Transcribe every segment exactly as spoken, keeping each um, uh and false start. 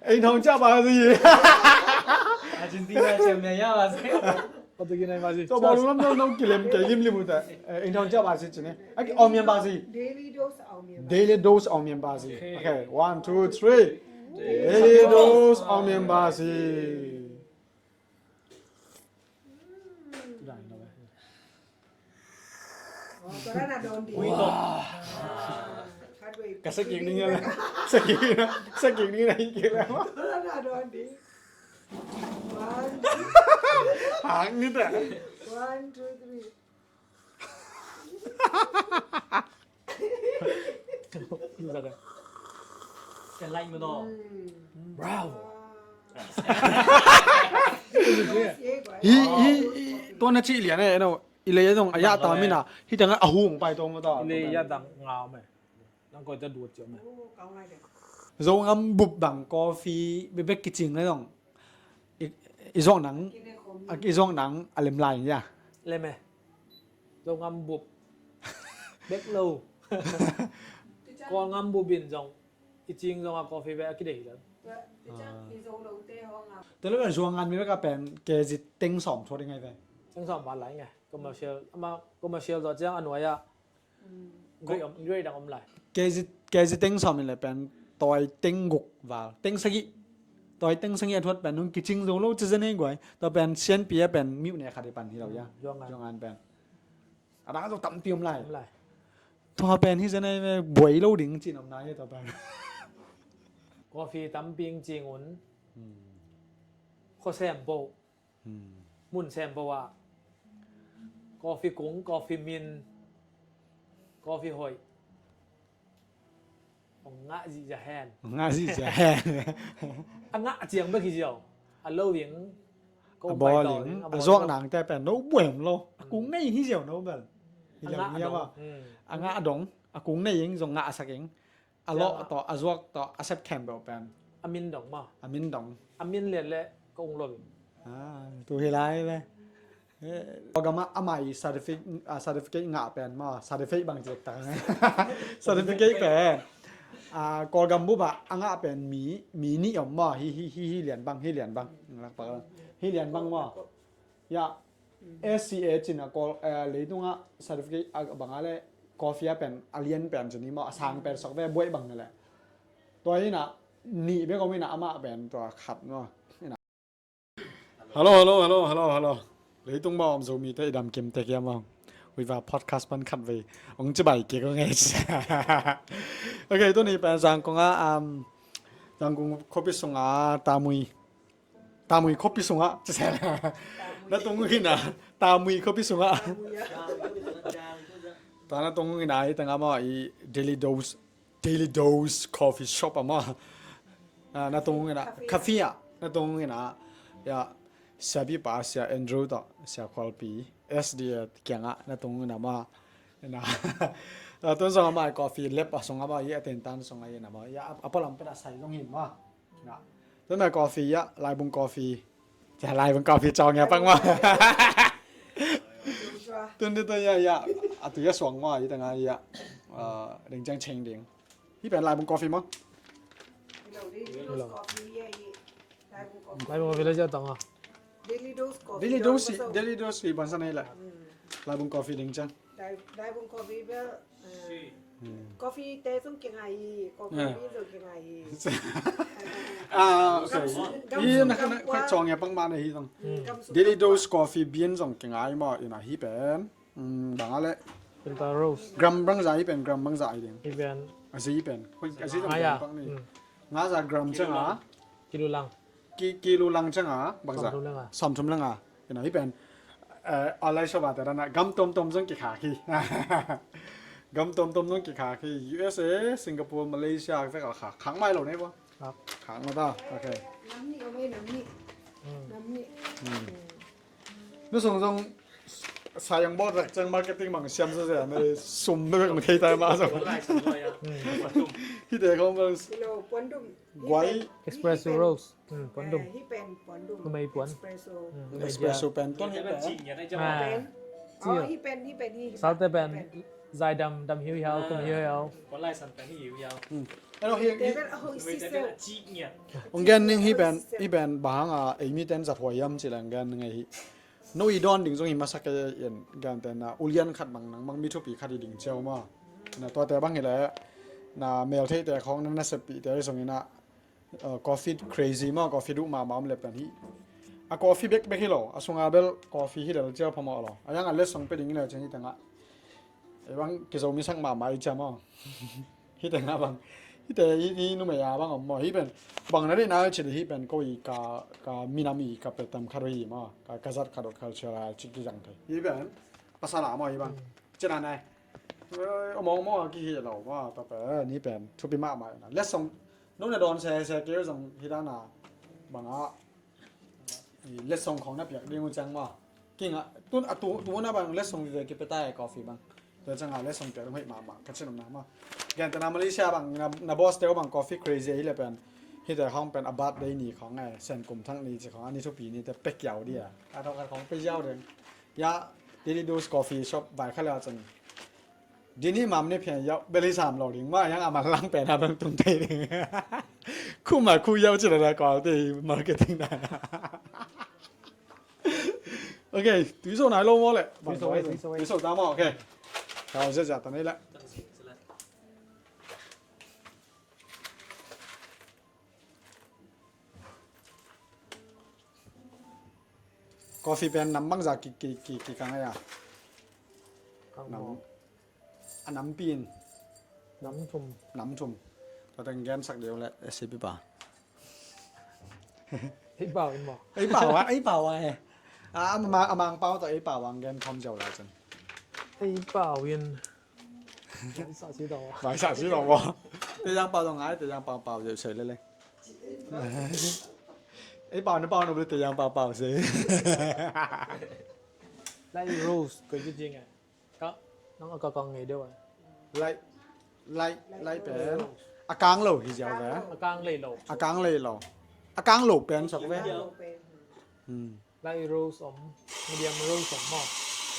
Eng thong cia ba si. Argentina ciam mia ya ba si. Patu ki nai ba si. So bawlung lam no no kilem ke lim lim uta. Eng thong cia ba si cine. Aki om yam ba si. Daily dose om yam ba si. Okay, one, two, three. Daily dose om yam ba si. Ka sakik ding na, sakik ding na, sakik ding na hik kik la. Hang ni ta. One, two, three. Bravo. Hi hi hi. Tua na ci lian e no. I lei a dong a ya ta mina. Hi tang a hung pai tong ta. I lei a dang ngau me. Nang koi ta duat ciam me. Zo ngam bup dang coffee bebek kicing na dong. I zuak nang a, i zuak nang a lem lai ya. Lem e. Zo ngam bup bek lo. Kol ngam bup in zong i cing zong a coffee bek a kidei lo. Tele ben zuak ngan mi bek a pen kezi teng sawm thuat i ngai ve. Teng sawm val lai ngai. Commercial ama commercial zaw ciang a nuai ah. Grade om, grade dang om lai. Kezi, kezi teng sawm in le pen tawi teng guk val. Teng sagih. Tawi teng sagih a thuat pen nung kicing zo lo ci zen ei guai. Tua pen sianpi a pen miuh ne khat i pan hi lo ya. Zuak ngan pen. A dang zo tampi om lai. Om lai. Tua pen hi zen ei buai lo ding cin om nai tua pen. Coffee tampi cing un. Khuasem bo. Mun sem bo ah coffee kung, coffee min, coffee hoih. Ong ngah zihziah hen. Ong ngah zihziah hen. A ngah ciang bek hi ziau. A lo ing. A bawl ing. A zuak nang te pen no buem lo. A kung nei hi ziau no bel. A ngah dong. A ngah dong. A kung nei ing zong ngah a sak ing. A lawh tawh a zuak tawh a sep khempeuh pen a min dong maw? A min dong. A min lian le ka ung lo in. Tu hi lai ve. Kawlgam ah amah i certificate ngah pen maw? Certificate bang ci tak ngai. Certificate pen Kawlgam bup ah a ngah pen mi mi nih om maw? Hi hi hi hi lian bang, hi lian bang. Hi lian bang maw? Ya, S C A cin a Kawl, eh, leitungah certificate a bang a le coffee a pen a lian pen cin hi maw, a sang pen sok ve buaih bang na le. Tua ina nih bek om ina amah pen tua khat maw. Hello, hello, hello, hello, hello. Leitung maw om Zomi te i dam kim tek ia maw. Hui va podcast pan khat vei. Ong ci bai kik ong ei. Okay, tuni pen Zangkong a, um, Zangkong khuapi sunga Tamui Tamui khuapi sungah, na tung hina, Tamui khuapi sungah. Ta na tung hina, i tanga maw i Daily Dose, Daily Dose Coffee Shop a maw. Na tung hina, cafe ah, na tung hina. Ya, Sia Bipa, Sia Andrew tawh, Sia Khualpi, S D A kiangah, na tung hina maw. Na, na tung sungah maw i coffee lab a sungah maw i a tentan sungah i na maw. Ya, a palam pena sai zong hin maw. Tuna coffee ya, Laibung coffee. Cia Laibung coffee cawng ya pang ma. Tun tu ya ya. A tu ya suang ma, i tanga ya. Ding ciang ceng ding. Hi pen Laibung coffee ma. Laibung coffee le cia tanga. Daily dose coffee. Daily dose, daily dose hi ban sa nei la. Laibung coffee ding ciang. Daibung coffee bel. Coffee te zong kingai hi, coffee bean zong kingai hi. Ah, okay. Hi na khat cawng ya pang ma na hi zong. Daily dose coffee bean zong kingai maw, ina hi pen. Bang a le. Gram bangza hi pen, gram bangza hi ding. Hi pen. A zi hi pen. A zi zong gram bang ni. Nga za gram ciang a. Kilo lang. Ki, kilo lang ciang a, bangza. Sawmthum lang a. Sawmthum lang a. Ina hi pen. Eh, online shop a te dana gam tomtom zong kikhak hi. Gam tomtom zong kikhak hi. U S A, Singapore, Malaysia, vek a khak. Khak mai lo nei bo. Khak ma ta. Okay. Nam ni, om ei nam ni. Nam ni. Nu sung zong sayang bawt rek ciang marketing bang siam sa sia, na sum na bek na thei tai ma zong. Hi te kong bang. Hello, puandum. Guai. Espresso rolls. Puandum. Hi pen puandum. Numei puan. Espresso. Espresso pen ton hi pen. Pen. Oh, hi pen, hi pen, hi. Salte pen. Zai dam, dam hiu hiau, kum hiu hiau. Puan lai san pen hi hiu hiau. Hello, hi, hi. Ong gen ning hi pen, hi pen bang a, ei mi ten zat huai yam ci leng gen ning ei hi. No i don ding zong hi masak e in gen ten na ulian khat bang nang bang mi thupi khat i ding ciau ma. Na tuate bang hi le na mel thei te khong na na sepi te zong ina, uh, coffee crazy ma, coffee du ma ma om le pen hi. A coffee bek bek hi lo, a sunga bel coffee hi le ciau pha ma lo. A yang a le song pe ding le chen hi tanga. Ei bang kizo mi sak ma ma i ciau ma. Hi tengah bang. Hi te hi, hi numei a bang om maw. Hi pen. Bang na dei na ci hi pen ko i ka, ka minam i ka petam khat hi maw. Ka, ka zat khat culture a ci ki zang thei. Hi pen. Pasal a maw hi bang. Ci na nai. Om om maw ki hi lo maw. Ta pen hi pen. Thupi ma ma na. Lesson. No na don se se ke zong hi da na. Bang a. Lesson khong na piak ding uh ciang maw. Kinga tun a tu tu na bang lesson ve ki petai coffee bang. Tua ciang a lesson piak ding hoih mahmah ka cin om na maw. Gen tana Malaysia bang na, na boss te bang coffee crazy hi le pen. Hi te khong pen a birthday ni khong e sen kum thang ni ci khong ani thupi ni te pek yau dia. A thong khat khong pek yau ding. Ya, Didi Dos Coffee Shop vai kha le cun. Dini mam ni phian yau beli sam lo ding ma yang aman lang pen a bang tung tei ding. Khu ma khu yau ci la da quality marketing da. Okay, tui so nai lo mo le. Tui so, tui so, tui so ta mo, okay. Ka zia zia ta nei la. Coffee pen nam bangza ki, ki, ki, ki kang a ya. Kang nam mo. A nam pin. Nam thum. Nam thum. Tua teng gen sak deu le S C P pa. Ei pau in mo. Ei pau a, ei pau a e. A, a, a mang pau ta ei pau a gen khom jau la chan. Ei pau in. Vai sa si dong. Vai sa si dong mo. Te yang pau dong ai, te yang pau pau jau sei le le. Ei pau na pau no te yang pau pau sei. Lai rose ko ji jing e. Ka nang a ka kang ngei deuh a. Lai, lai, lai pen. A kang lo hi ziau ve. A kang lei lo. A kang lei lo. A kang lo pen sok ve. Hmm. Lai rose om, medium rose om maw.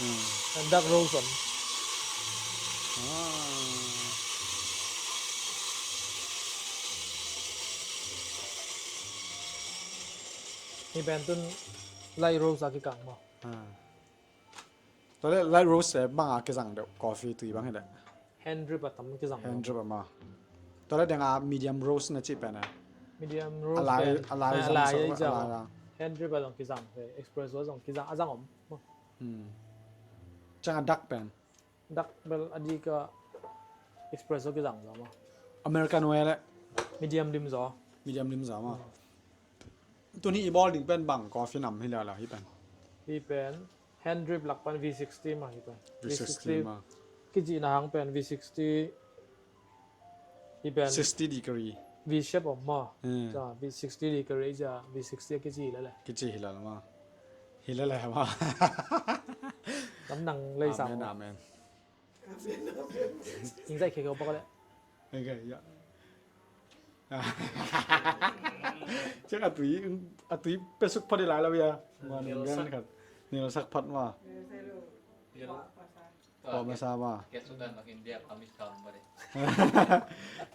Hmm. Dark rose om. Ah. Hi pen tun lai rose a kikang maw. Ah. Tua le light roast le bang a kizang deuh, coffee tui bang hi le. Hand drip a tam kizang deuh. Hand drip a ma. Tua le deng a medium roast na ci pen a. Medium roast a lai, pen a lai a zang lai sok a i zang. Hand drip a zong kizang, espresso zong kizang, a zang om. Hmm. Ciang a dark pen. Dark bel a di ka espresso kizang zong ma. Americano le. Medium dim zaw. Medium dim zaw ma. Hmm. Tuni i bawl ding pen bang coffee nam hi le la hi pen. Hi pen. Hand drip lak pan V sixty ma hi pen. V sixty ma. Kici na hang pen V sixty. Hi pen. Sixty degree. V shape om ma. Hmm. Ca V sixty degree ca V sixty kici le le. Kici hi le ma. Hi le le ma. Nam nang lei sang. Amen, amen. Ing zai khe kau pak le. Okay, ya. Ciak a tui, a tui pe suk phot i lai lo ya. Ma nung gen khat. Nil sak phat ma. Pau masa ma.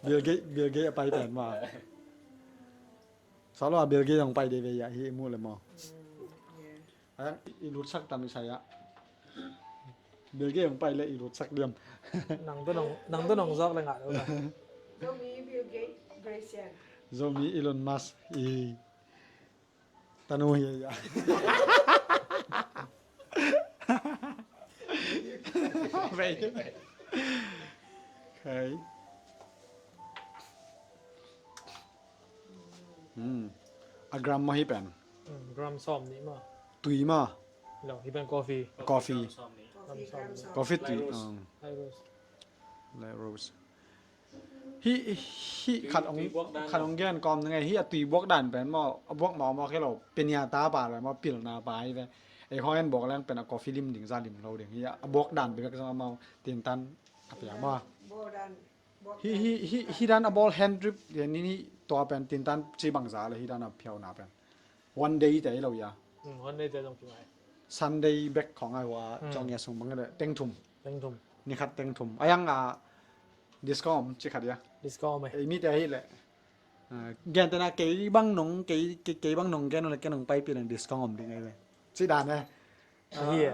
Bill Gates, Bill Gates a pai pen ma. Sa lo a Bill Gates zong pai de ve ya hi mu le ma. Ayang i lutsak tam i saya. Bill Gates hong pai le i lutsak diam. Nang tu nong, nang tu nong zak le ngah lo. Zomi Bill Gates, Gracian. Zomi Elon Musk i tanu hi ya. Kai. Hmm. A gram maw hi pen. Hmm, gram sawm nih ma. Tui ma. Lo, hi pen coffee. Coffee. Gram sawm nih. Coffee tui. Lai rose. Lai rose. Hi, hi khat ong, khat ong gen kawm ngai hi a tui buak dan pen maw, a buak maw maw khe lo, penia ta pa le maw, pilna pa hi ve. Ei hong en buak leng pen a coffee lim ding za lim lo ding hi a buak dan bek zong a maw, tin tan a pia maw. Hi, hi, hi, hi dan a bawl hand drip, ni, ni tua pen tin tan ci bangza le hi dan a phiauna pen. One day te lo ya. Hmm, one day te zong kingai. Sunday bek khong ai hua, hmm, zong ya sung bang le teng thum. Teng thum. Ni khat teng thum. Ayang a discount ci khat ya. Discount om e. Ei mite ahi leh. Ah, gentehna kei bang nong, kei, kei, kei bang nong gen uh leh kei nong paipih leng discount om ding ahi ve. Ci dan e. Ahi e.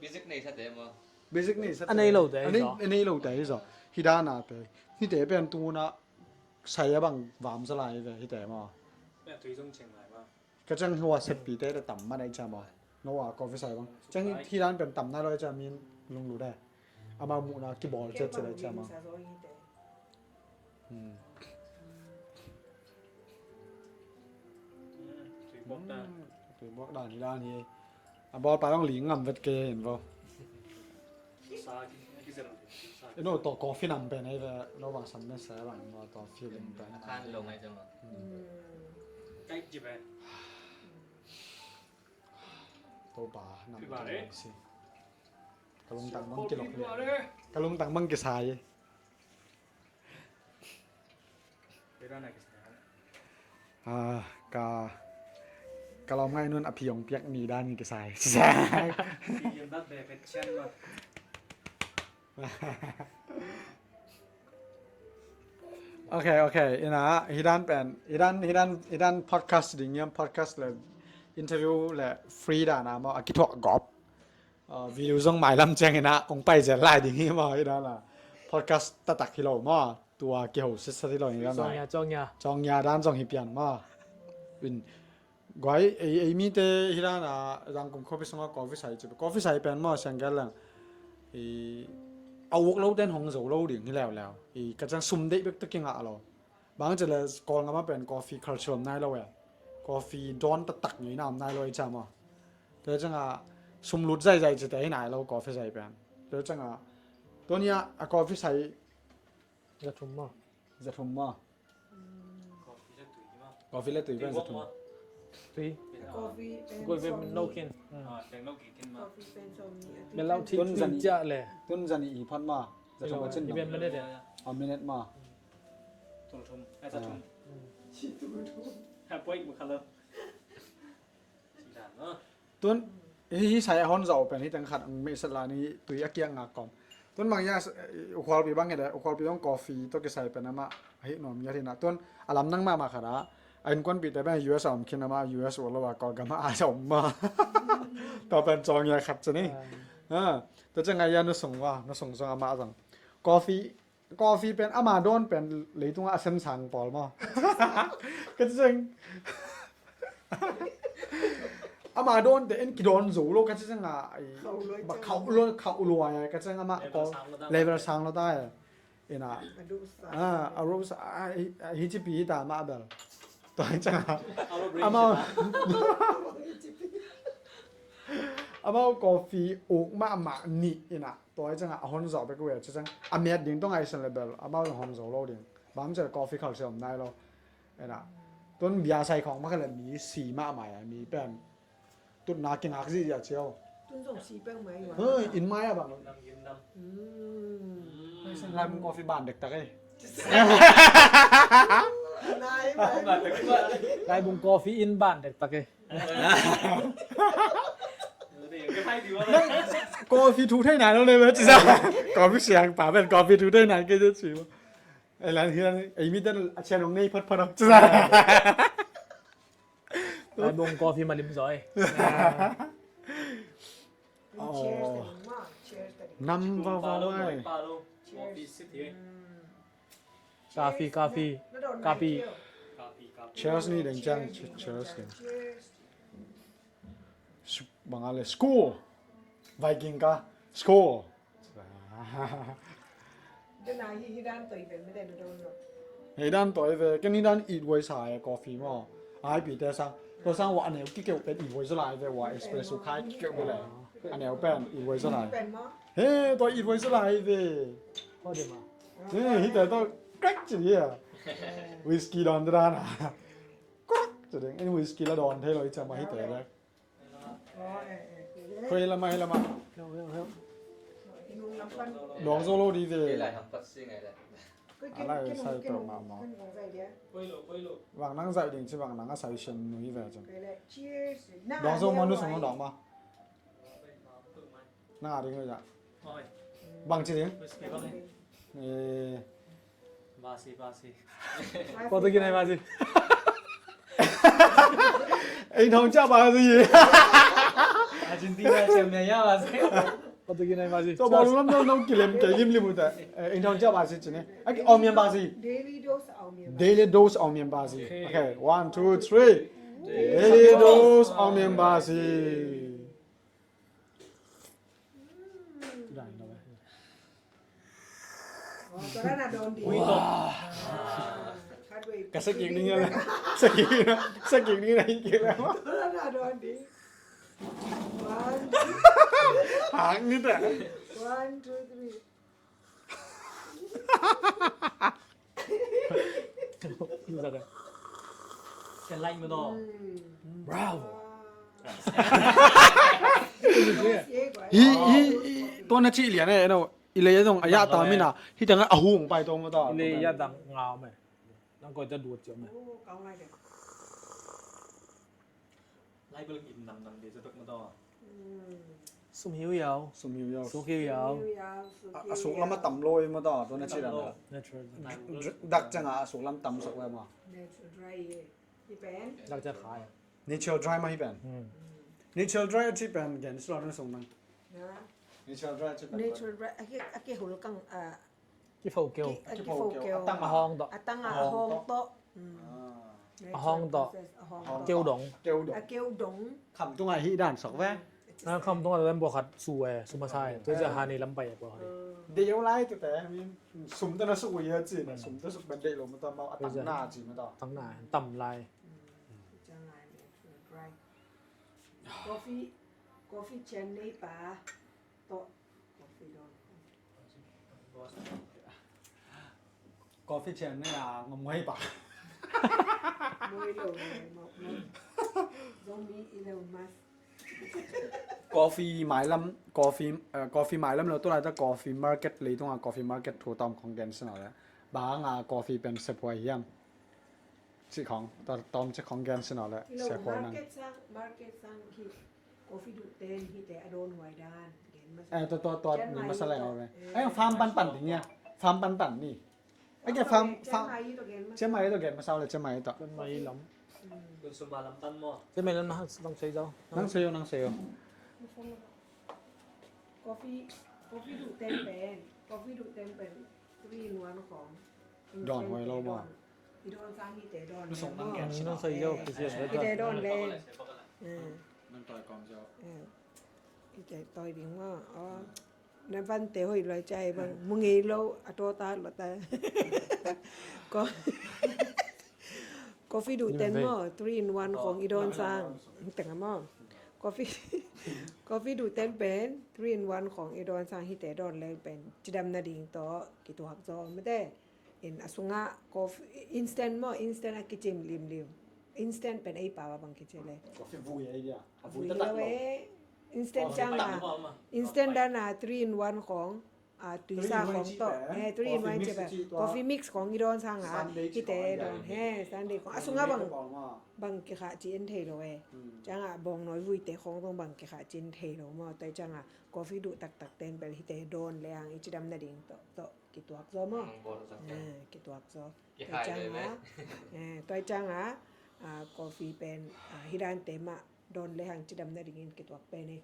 Basic nei sa te maw. Basic nei sa te. A nei lo te ahi zaw. A nei lo te ahi zaw. Hi dan a te. Hite pen tuna sai a bang vam sa lai ve hite maw. Ka ciang hua seppite le tam mah nai cia maw. No a coffee sai bang. Ciang hi dan pen tam nai lo cia min lunglut e. Amau muhna kibawl ciat ciat le cia maw. Hmm. Tui buak dan. Hmm, tui buak dan hi dan hi. A bawl pa dong ling ngam vet kei hin vo. Sa ki, ki zel. Sa ki. Ino to coffee nam pen ai ve, no bang sam ne sa bang no to feeling pen. Khan lo ngai jong. Hmm. Kai ji pen. Topa nam pen si. Ka lungtang bang kilok le. Ka lungtang bang kisai. Ah, ka, ka lawm ngai nun a phi hong piak ni dan kisai. Ok, ok. Ina, hi dan pen, hi dan, hi dan, hi dan podcast ding hiam, podcast le interview le free dan a maw, a kithuah gawp. Ah, video zong mailam ciangin ah kong pai zel lai ding hi maw, hi dan a podcast taktak hi lo maw, tua kiho sitset hi lo hi dan a. Cawngya, cawngya. Cawngya dan zong hi pian maw. In, guai, ei, ei mite hi dan a, Zangkong khuapi sungah coffee sai ci, coffee sai pen maw, siang gel leng. I, a uk lo ten hong zo lo ding hi leuleu. I, ka ciang sum deih bek tawh kingah lo. Bang ci le Kawlgam ah pen coffee culture om nai lo e. Coffee dawn taktak ngeina om nai lo e cia maw. Tua ciangah sum lut zaizai cite hi nai lo coffee sai pen. Tua ciangah tua ni a coffee sai. Za thum maw. Za thum maw. Coffee le tui pen za thum. Tui. Coffee pen no kin. Coffee pen so mi a tui. Tun zani ciah le. Tun zani i phat maw. Za thum a cin. I pen minute. A minute maw. Tul thum, ai, za thum. Ci tul thum. Ha, poi mu khala. Ci dan no. Tun, hi, hi sai a hon zau pen hi teng khat ang me sat la ni tui a kiak ngak kom. Tun mang ya, u khualpi bang hi de, u khualpi bang coffee to kisai pen ama hi nom ya hi na. Tun, a lam nang mama khat a. A innkuanpihte pen U S a om khin ama, U S u lo a Kawlgam a a om ma. To pen cawngya khat ci ni. Ah, to ciang a ya nu sung wa, nu sung sung ama zang. Coffee Coffee pen ama dawn pen leitungah a sem sang pawl maw. Ka ci ciang. Ama dawnte en kidawn zo lo ka ci ciang a. Khauh luai ciang. Khauh luai, khauh luai ka ci ciang ama level sang lo ta e. Ina. A duhsa. Ah, a duhsa, ah, hi, hi cipi hi ta mah bel. Tua hi ciang a. Amau. Amau coffee uk mahmah nih ina. Tua hi ciangah a hon zawh bek uh e, ci ciang a miat ding tawh ngaihsun le bel amau zong hon zo lo ding. Bang ci le coffee culture om nai lo. Ena. Tun bia sai khawng mah kha le mi si mahmah a, mi pen tutna kingak zihziah cio. Tun zong si peuhmah i. Hei, inn mai a bang. Laibung coffee ban dektak e. Laibung coffee in ban dektak e. Coffee thu thei nai lo nei ve ci sa. Coffee siang pa pen coffee thu thei nai kei ci. Ei lan hian ei mi ten a chian ong nei phat phat ci sa. Laibung coffee malim zaw e. Nam vava vai. Coffee, coffee, coffee. Cheers ni deng ciang, cheers deng. Bang a le school. Viking ka school. Hi dan toi ve, ken hi dan it voi sa e coffee maw. Ai pi te sang. To sang wa aneu kikeu pen it voi sa lai ve wa espresso khai kikeu le. Aneu pen it voi sa lai. He, to it voi sa lai ve. He, hi te to crack ci dia. Whisky don dan a. Crack ci ding. En whisky la don thei lo i chama hi te le. Khoi lama, hi lama. Dong zo lo di ve. A lai sai to ma ma. Vang nang zai ding ci vang nang a sai shen nui ve cun. Dong zo ma nu sung dong ma. Nang a ding ve ja. Bang ci ding? Whisky bang. Eh. Basi, basi. Portuguese nai basi. Ei, thong cia basi. Argentina cia mia ya basi. Portuguese nai basi. So, bawlung lam no, no kilem kei limlim uh ta. Eh, ei, thong cia basi ci ne. Aki, aw mian basi. Daily dose aw mian basi. Daily dose aw mian basi. Okay. Okay, one, two, three. Daily dose aw mian basi. Ka sakik ding a, sakik ding a, sakik ding a, hing kik a. Hang ni ta. One, two, three. Ka like mah tawh. Bravo. Hi, hi, hi, tua na cih lian e, no. I lei a dong a yah ta mina. Hi tang a hung pai tong mah ta. I lei a dang ngau me. Nang koi ta duat ciang me. Lai bel im nam nam de ca tok mah tawh. Sum hiu yau. Sum hiu yau. Suk hiu yau. A, a suk lam a tam lo i mah tawh, tua na cih lian a. Natural. Dak ciang a, a suk lam tam suk ve mah. Natural dry e. Hi pen. Dak ciang khai. Natural dry mah hi pen. Natural dry a cih pen gen silo na sung nang. Natural dry a cih pen. Natural dry a ki, a kihul kang a. Kifo keu. Ki, a kifo keu. A tang a hawng tawh. A tang a hawng tawh. A hawng tawh. Keu dong. Keu dong. A keu dong. Kham tung a hih dan sok ve. Kham tung a lam bawkhat su e, su masa e. Tua ciang hani lam pai e bawkhat. Dei lai tu te, sum ta na suk ui a cin, sum ta suk ban dei lo mah ta mau a tang na ci mah ta. Tang na, tam lai. Coffee, coffee cian nei pa. Tawh, coffee don. Coffee cian nei a ngam ngai pa. Moi lo, moi, moi. Zomi Elon Musk. Coffee mailam, coffee, eh, coffee mailam lo tu lai ta coffee market lei tung a coffee market thu tawm khong gen sina le. Bang a coffee pen sephuai hiam. Ci khong, tawm ci khong gen sina le. Sephuai nang. Market sang, market sang ki. Coffee duh ten hite a dawn huai dan. Eh, tua, tua, tua, ni masa leng. Eh, farm panpan ding ya. Farm panpan ni. Ai ke farm, farm. Chiang Mai tawh gen masa le, Chiang Mai tawh. Chiang Mai lam. Kun sum a lam pan maw. Chiang Mai lam na hang sei zo. Nang sei zo, nang sei zo. Coffee, coffee duh ten pen. Coffee duh ten pen. Three in one khong. Dawn huai lo maw. I dawn sang hite dawn. Nang sei zo, hite dawn le. Nang toi kong zo. Hite toi ding maw. Na vante hoih lua ciai bang mu ngei lo a tawta lua ta. Ko, coffee duh ten maw, three in one khong i dawn sang. Teng a maw. Coffee, coffee duh ten pen three in one khong i dawn sang hite dawn leng pen cidam nading tawh kituak zaw mate. In a sungah coffee, instant maw, instant a kicim limlim. Instant pen ei pau a bang kici le. Coffee vui ei dia. A vui lo e. Instant ciang a. Instant dan a three in one khong. A tuisa khong tawh. Eh, three in one ci pen. Coffee mix khong i dawn sang a. Hite dawn. He, Sunday khong. A sungah bang, bang kikhah ci en thei lo e. Ciang a bawng nawi vuite khong tawh bang kikhah ci en thei lo maw. Tua ciang a coffee duh taktak ten bel hite dawn le ang i cidam nading tawh, tawh kituak zaw maw. Kituak zaw. Tua ciang a, tua ciang a, coffee pen, hih dante mah dawn le hang cidam nadingin kituak pen e.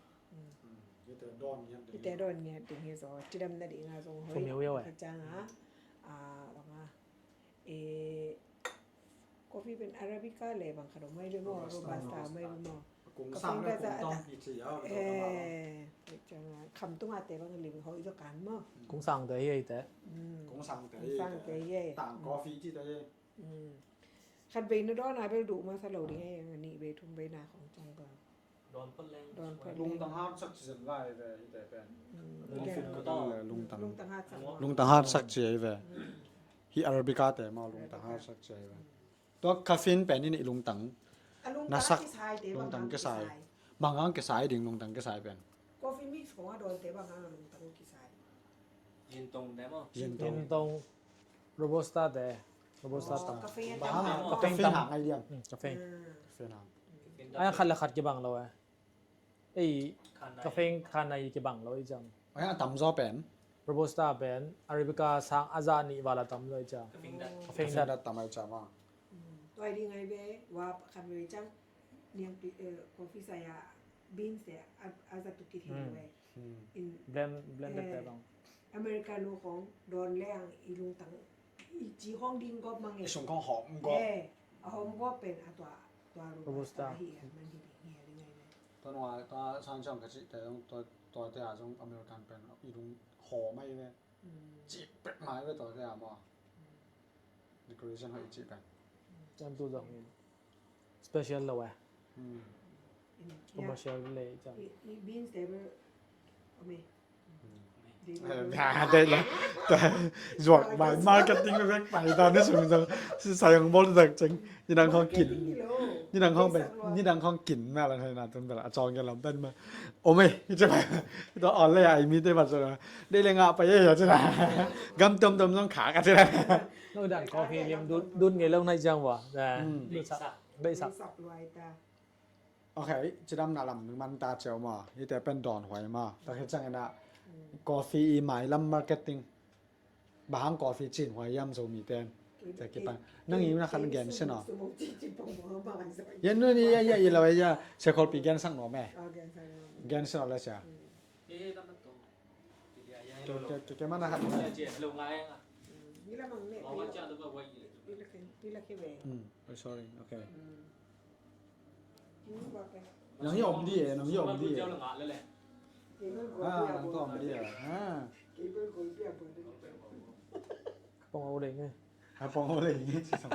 Hite dawn ngiat ding hi zaw, cidam nading a zong hoih. Tua ciang a, bang a, e, coffee pen Arabica le bang khat om mai ve maw, Robusta om mai ve maw. Kung sang le kung tong pi ci a, eh, ciang a, kham tung a te bang lim hoih zaw kan maw. Kung sang te hi ei te. Kung sang te hi ei. Tang coffee ci te hi. Khat vei na dawn a bel duh masa lo ding ei, a nih vei thum vei na khong ciang dawn. Dawn phot leng. Lungtang hatsak ci zen lai ve, hite pen. Lungtang hatsak. Lungtang hatsak ci ei ve. Hi Arabica te maw lungtang hatsak ci ei ve. Tua caffeine pen in i lungtang. A lungtang na sak, kisai te lungtang bang kisai. Bang hang kisai ding lungtang kisai pen. Coffee mix khong a dawn te bang hang a lungtang kisai. Gin tong te maw. Gin tong. Gin tong. Robusta te. Robusta tam. Caffeine tam. Caffeine hang ai liam. Caffeine. Caffeine hang. Ai khat le khat kibang lo e. Ei, caffeine khan ai kibang lo i ciang. Ai a tam zaw pen. Robusta pen Arabica sang a za nih val a tam lo ai cia. Ka feng dat. Ka feng dat tam ai cia ma. Tua ding ai ve, wa khat ve ciang niang pi, eh, coffee saya beans te a, a za tu kit hi ve. In blend, blended te bang. America nu khong don leng i lungtang i ci khong ding gop mang e. I sung khong hom gop. Eh, a hom gop pen a tua, tua Robusta hi a man hi ding hi a ding ai ve. Tua nua, tua sang ciang ka ci te dong, tua, tua te a zong American pen i lung hom ai ve. Cih pek mai ve tua te a maw. Decoration hoih cih pek. Ciang tu zong in special lo eh. Commercial le ciang. I, i beans te bel ome. Dei lo. Zuak mai marketing bek pai ta ni sung zong. Sayang bol tak ceng. Ni dang khong kin. Ni dang khong pen. Ni dang khong kin ma la thai na tun bel a cawng ke lam pen ma. Ome, i cia pai. Tua on le ai mi te bat zong. Dei le ngah pai e a cina. Gam tom tom zong khak a cina. No dan coffee liam dut, dut ngei lo nai ciang wa. Dei sak. Dei sak. Ok, cidam na lam man ta ciau ma. Hite pen dawn huai ma. Tak hi ciang ina coffee i mailam marketing. Bang hang coffee cin huai hiam Zomi ten. Cia kipang. Nang i na khan gen sin o. Ya nu ni ya ya i lo ya. Cia kholpi gen sang no me. Gen sin o la cia. Ke, ke, ke mana hat. Sorry, okay. Nang hi om di e, nang hi om di e. Ah, nang to om di e. Ah. Pong au lei nge. Ah, pong au lei nge ci song.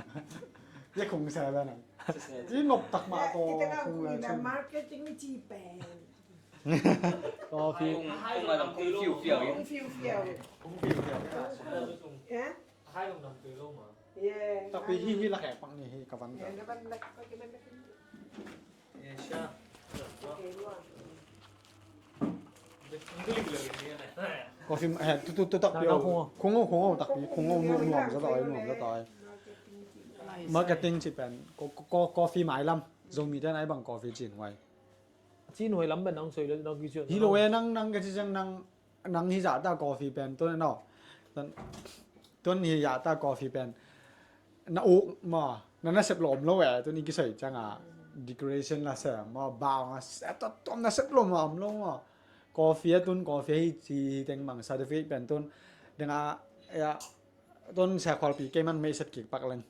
Ye kong sa ba nang. Ci nop tak ma to. Marketing ni ci pen. Coffee. Kung fiu fiau. Kung fiu fiau. Kung fiu fiau. Takpi hi hi la khek pang ni hi ka van ka. Coffee he tu tu tu takpi. Khung o khung o takpi khung o nuam za tai nuam za tai. Marketing ci pen coffee mailam Zomi ten ai bang coffee cin huai. Cin huai lam pen nang soi lo nang kician. Hi lo e nang nang ka ci ciang nang nang hi zah ta coffee pen tun no. Tun hi zah ta coffee pen na uk ma na na sep lom lo e tun i kisoi ciang a decoration la sem ma bang a sep ta tom na sep lom ma om lo ma. Coffee a tun coffee hi ci hi teng bang certificate pen tun deng a ya tun sia kholpi kei man mei set kik pak leng.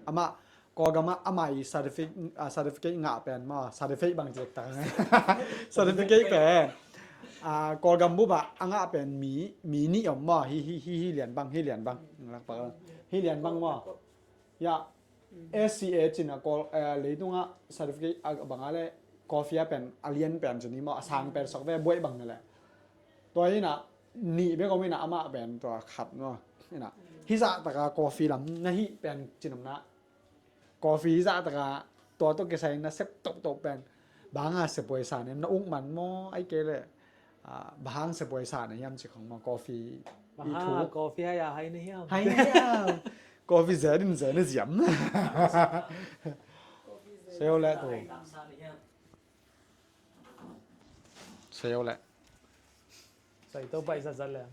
Amah Kawlgam ah amah i certificate, ah, certificate ngah pen maw, certificate bang cik tak certificate pen, ah, Kawlgam bup ah a ngah pen mi, mi nih om maw, hi, hi, hi, hi lian bang, hi lian bang, hi lian bang maw. Ya, S C A cin a Kawl, eh, leitungah certificate a bang a le coffee a pen a lian pen cin hi maw, a sang pen sok ve buai bang na le. Tua hi na nih bek om hi na amah pen tua khat maw. Hi na hizah taka coffee lam na hih pen cin om na. Coffee hizah taka tua tawh kisai na sep toktok pen bang a sepuai sa nem na uk man maw ai kei le. Ah, bang a sepuai sa na hiam ci khong maw coffee. Bang a coffee hai a hai na hiam. Hai na hiam. Coffee zia din zia na ziam. Seo le tu. Seo le. Sai to pai sa sa le.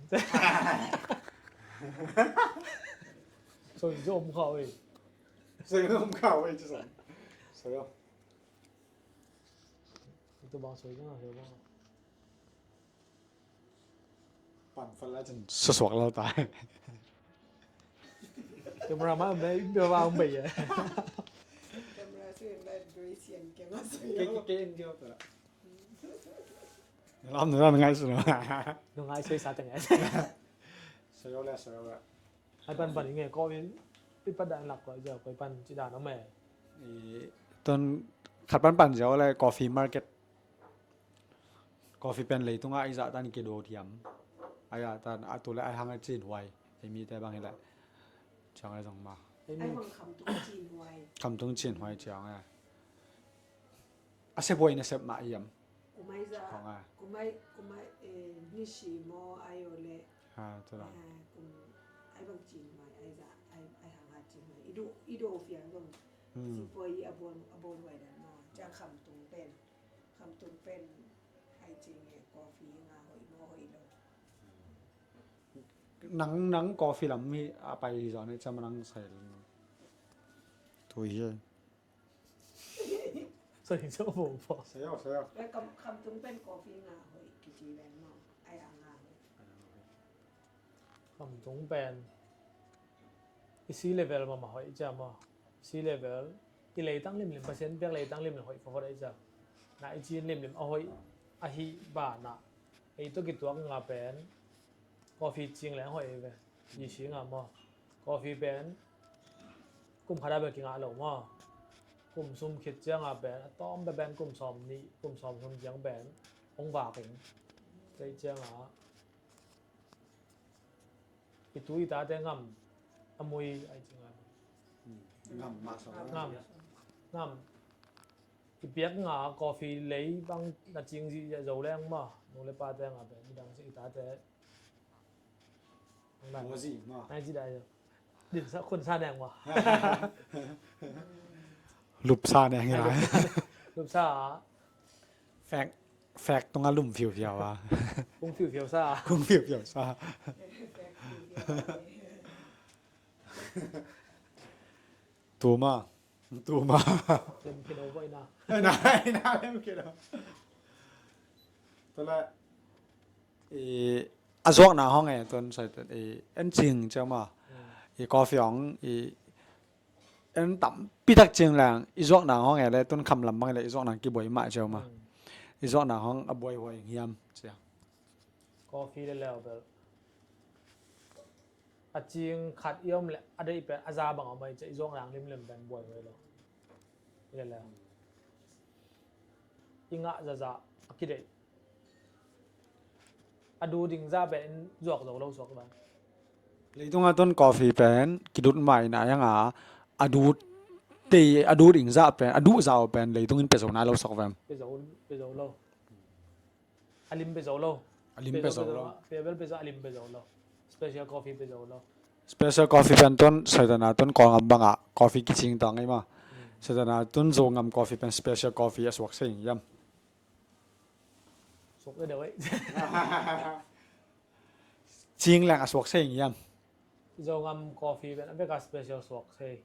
Soi zo om khau ei. Soi zo om khau ei ci sa. Soi zo. Ito bang soi zo na soi bang. Pan fal la cin susuak lo ta. Camera ma be be wa be ya. Camera su en la Grace yan camera su. Ke ke en jo ta. Lam na ngai su na. Ngai su sa ta ngai. Soi zo le soi zo le. Hai pan pan inge ko in i pan dan lak ko ja ko pan ci dan me. I ton khat pan pan jo le coffee market. Coffee pen leitungah i zah tan kido thiam. A ya tan a tu le a hang a cin huai. Ei mi te bang hi le. Ciang le zong ma. Khamtung cin huai. Khamtung cin huai ciang le. A sep huai na sep ma iam. Kumai za. Kumai, kumai, eh, ni si mo ayo le. Ha, tu la. Kum ai bang cin huai, ai za, ai, ai hang a cin huai. Ido, ido fiang dong. Si poi abon, abon huai dan mo. Ciang khamtung pen. Khamtung pen ai cing e coffee nga hoih maw hoih lo. Nang, nang coffee lam hi a pai hi zaw ne, cam nang sai lam. Tu hi. Sai zaw bo bo. Sai zaw, sai zaw. Tua Kham, Khamtung pen coffee nga hoih kici ven maw. Ai a nga hoih. Khamtung pen i sea level mahmah hoih cia maw. Sea level i leitang limlim, Pasian piak leitang limlim hoih fawfawt ahi cia. Na i Chin limlim a hoih ahi banah ei tawh kituak nga pen coffee cing leng hoih ahi ve. Yi si nga maw. Coffee pen kum khat a bek kingah lo maw. Kum sum khit cianga pen a tawm pe pen kum sawm nih, kum sawm sum ciang pen hong vak in. Kei cianga i tu i tate ngam a mui ai ci ngai. Ngam mah sawm. Ngam. Ngam. I piak nga coffee lei bang na cing zihziah zo leng maw. Nu le pate nga pen midang ci i tate. Nai ci dai zo. Din sa khun sa neng maw. Lup sa neng hi lai. Lup sa. Fek, fek tunga lum fiufiau a. Kung fiufiau sa. Kung fiufiau sa. Tuma. Tuma. Lem kilo boina. Nai, nai, lem kilo. Tala, i, a zuakna hong e, tun sai tun, i, en cing ciau ma. I coffee hong, i, en tampi tak cing leng, i zuakna hong e le, tun kham lam bang le, i zuakna kibuai mah ciau ma. I zuakna hong a buai huai hiam ciau. Coffee le leu bel. A cing khat i om le a deih pen a za bang a om ahi ciah i zuak nang limlem pen buai huai lo. I le le i ngah zazah a kideih a du ding zah pen in zuak zo lo suak dan. Leitung a tun coffee pen kidut mai na yang a a du te a du ding zah pen a du zau pen leitung in pe zo nai lo suak vem. Pe zo, pe zo lo. A lim pe zo lo. A lim pe zo lo. Pe bel pe zo, a lim pe zo lo. Special coffee pe zo lo. Special coffee pen tun soitana tun Kawlgam banga coffee kicing tang ei ma. Soitana tun Zogam coffee pen special coffee a suak sei hiam? Suak deuh ei. Cing leng a suak sei hiam? Zogam coffee pen a beka special suak sei.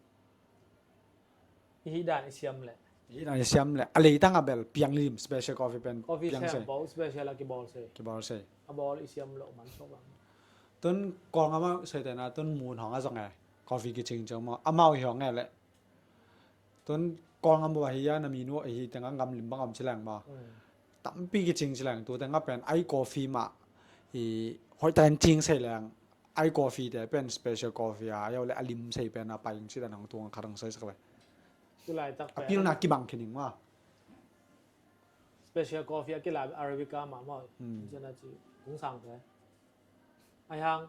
I hih dan i siam leh. I hih dan i siam leh a leitang a bel piang lim special coffee pen. Coffee piang sei. Bawl special a kibawl sei. Kibawl sei. A bawl i siam loh man sok bang. Tun Kawlgam a soitena tun mun hong a zong e coffee kicing ciang maw amau hi hong e leh. Tun Kawlgam bup ahi a na minu ahi tengah gam lim bang om ci leng maw. Tampi kicing ci leng tu tengah pen ai coffee mah i hoihtakin cing sei leng. Ai coffee te pen special coffee a, a yau le a lim sei pen a pai ing ci dan hong tuang khat hong saisak le. Tulaitak a pen pilna kibang khin ing ma. Special coffee a kila Arabica mah maw. Ciana ci kung sang te. Ai hang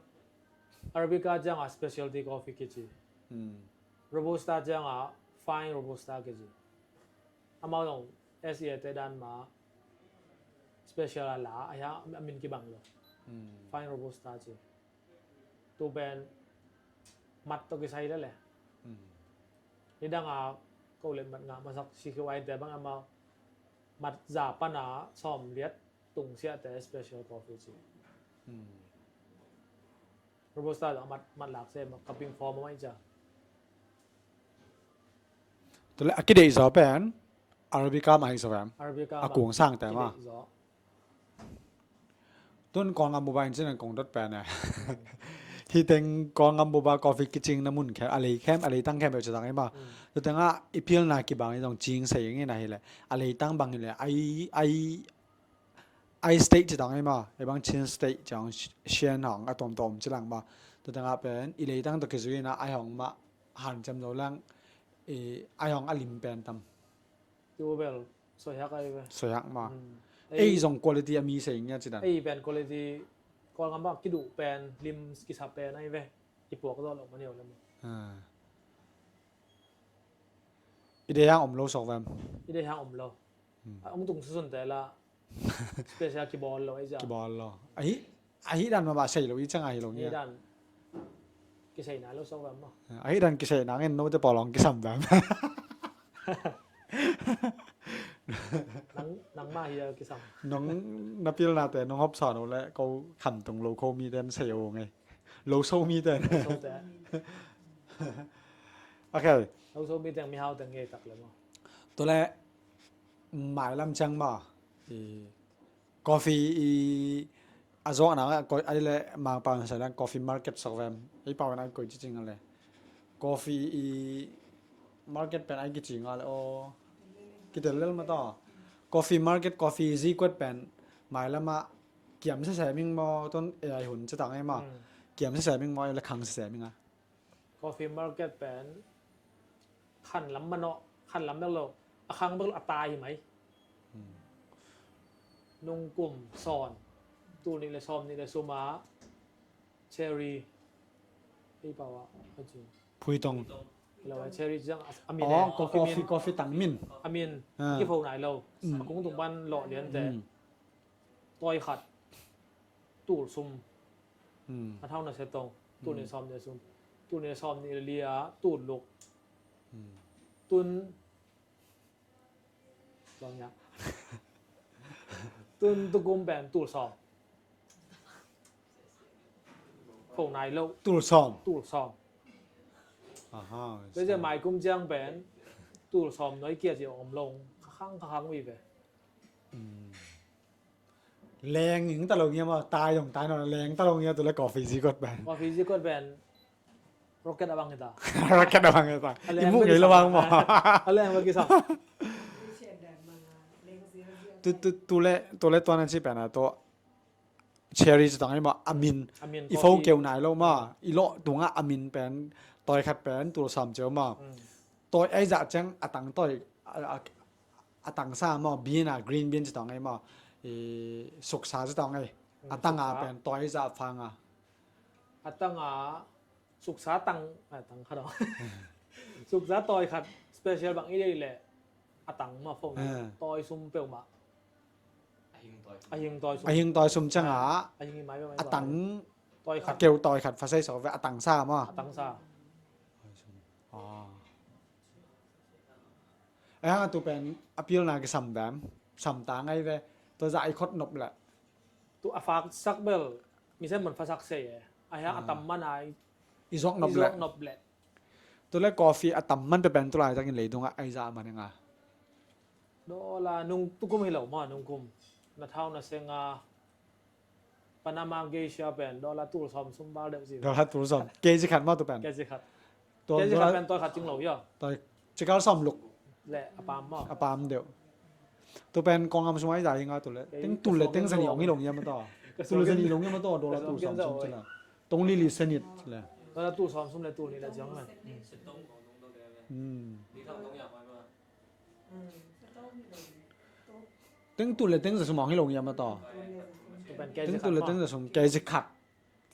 Arabica cianga specialty coffee kici. Robusta cianga fine Robusta kici. Amau zong S E A te dan ma special a la ai hang a min kibang lo. Fine Robusta ci. Tu pen mat tawh kisai lele. Nidanga ko le mat ngah masak C Q I te bang ama mat za pana sawm liat tungsiahte special coffee ci. Robusta zong mat, mat lak se ma cupping form a mai cia. Tule a kideih zaw pen Arabica mah hi zaw em? Arabica a mah kung sang te mah. Tun Kawlgam bup a in cin an kong dot pen e. Hi teng Kawlgam bup a coffee kicing na mun khem, a lei khem, a leitang khem beuh ci tang i ma. Tu tengah i pilna kibang i zong cing sei ing in a hi le. A leitang bang hi le. Ai, ai, ai state ci tang i ma. I bang Chin state ci ang Shan hong a tom tom ci lang ma. Tu tengah pen i leitang to kizui na ai hong ma han cem zo lang. I ai hong a lim pen tam. Tu bel. Soiak ai ve. Soiak ma. Ei zong quality a mi sei ngia ci dan. Ei pen quality Kawlgam bang kiduh pen lim kisap pen ai ve. I puak zawh loh man hi lo le maw. I dei hang om lo sok vem. I dei hang om lo. Ong tung susun te la special kibawl lo ai cia. Kibawl lo. Ahi, ahi dan mah sei lo i cang ahi lo ngia. Ahi dan kiseina lo sok vem maw. Ahi dan kiseina ngen no te pawlawng kisam vem. Nang, nangmah hi a kisam. Nong na pilnate nong hopsa no le ko khamtung lo ko mi den sei o ngei. Lo so mi ten. Lo so te. Okay. Lo so mi teng mihau teng ngei tak le maw. Tua le mailam ciang maw. I coffee i a zuakna a koi ai le Mangpau na sai lang coffee market sok vem. Ei pau na koi cicing a le. Coffee i market pen ai kicing a le o. Kitel lel ma to. Coffee market, coffee zikuat pen mailam a kiam sese ming maw, ton ei hun cetang ei maw. Hmm. Kiam sese ming maw, ei le khang sese ming a. Coffee market pen khan lam manawh, khan lam bek lo, a khang bek lo, a tai hi mai. Hmm. Nungkum sawn, tul nih le sawm nih le sum a cherry, ei pau a, a ci. Phuitong. Lo a cherry ciang a, a min. Oh, e, ko-, a coffee, min. Coffee tang min. A min, ah, kipho nai lo. Hmm. A kung tung pan lawh lian te. Hmm. Tawi khat, tul sum. Hmm. A thau na se tong, tul nih sawm nih sum. Tul nih sawm nih le li a, tul luk. Hmm. Tun, bang ya. Tun tukum pen, tul sawm. Pho nai lo. Tul sawm. Tul sawm. Aha, tua ciang maikum ciang pen, tul sawm nuai kia ci om lo. Kha khang, kha khang ui ve. Hmm. Leng ing ta lo ngia maw, tai dong tai nawn leng ta lo ngia tua le coffee zikuat pen. Coffee zikuat pen. Rocket a bang hi ta. Rocket a bang hi ta. A leng i muh ngei lo bang maw. A leng bang kisam. Tu, tu, tu le, tu le tua nan ci pen a tua cherry ci tang ei maw, a min. A min i fo coffee. Keu nai lo maw. I lawh tungah a min pen, tawi khat pen, tul sawm ciau maw. Mm. Tawi ei zah ciang a tang tawi, a, a, a tang sa maw, bean a, green bean ci tawng ei maw, i, suksa ci tawng ei. A tang a pen tawi zah fang a. A tang a, suksa tang, a tang khat aw. Suksa tawi khat, special bang i deih leh, a tang maw fong, tawi sum peuhmah. A hing tawi sum. A hing tawi sum ciang a, a hing i mai, a tang, tawi khat. Keu tawi khat, fa sei so ve, a tang sa maw. A tang sa. Ah. A hiang a tu pen a pilna kisam vem, sam ta ngai ve, tua zah i khot nop leh. Tu a fak sak bel, mi sem mon fa sak sei e. A hiang a tam man a i zuak nop leh. Tu le coffee a tam man te pen tu laitakin leitungah ai zah man e nga. Dollar nung tukum hi lo maw, nungkum. Na thau na seng a Panama geisha pen dollar tul sawm sum val deuh ci. Dollar tul sawm. Kg khat maw tu pen? Kg khat. Tua kg khat dollar pen tawi khat cing lo ia. Tawi cikal sawm luk. Le a pam maw. A pam deuh. Tu pen Kawlgam sum ai zah hi nga tu le. Teng tul le teng za nih ong hi lo ngiam a taw. Tul le za nih lo ngiam a taw, dollar tul sawm sum cila. Tong li li senit le. Dollar tul sawm sum le tul nih le ciang le. Hmm. Teng tul le teng za sum ong hi lo ngiam a taw. Teng tul le teng za sum, kg khat.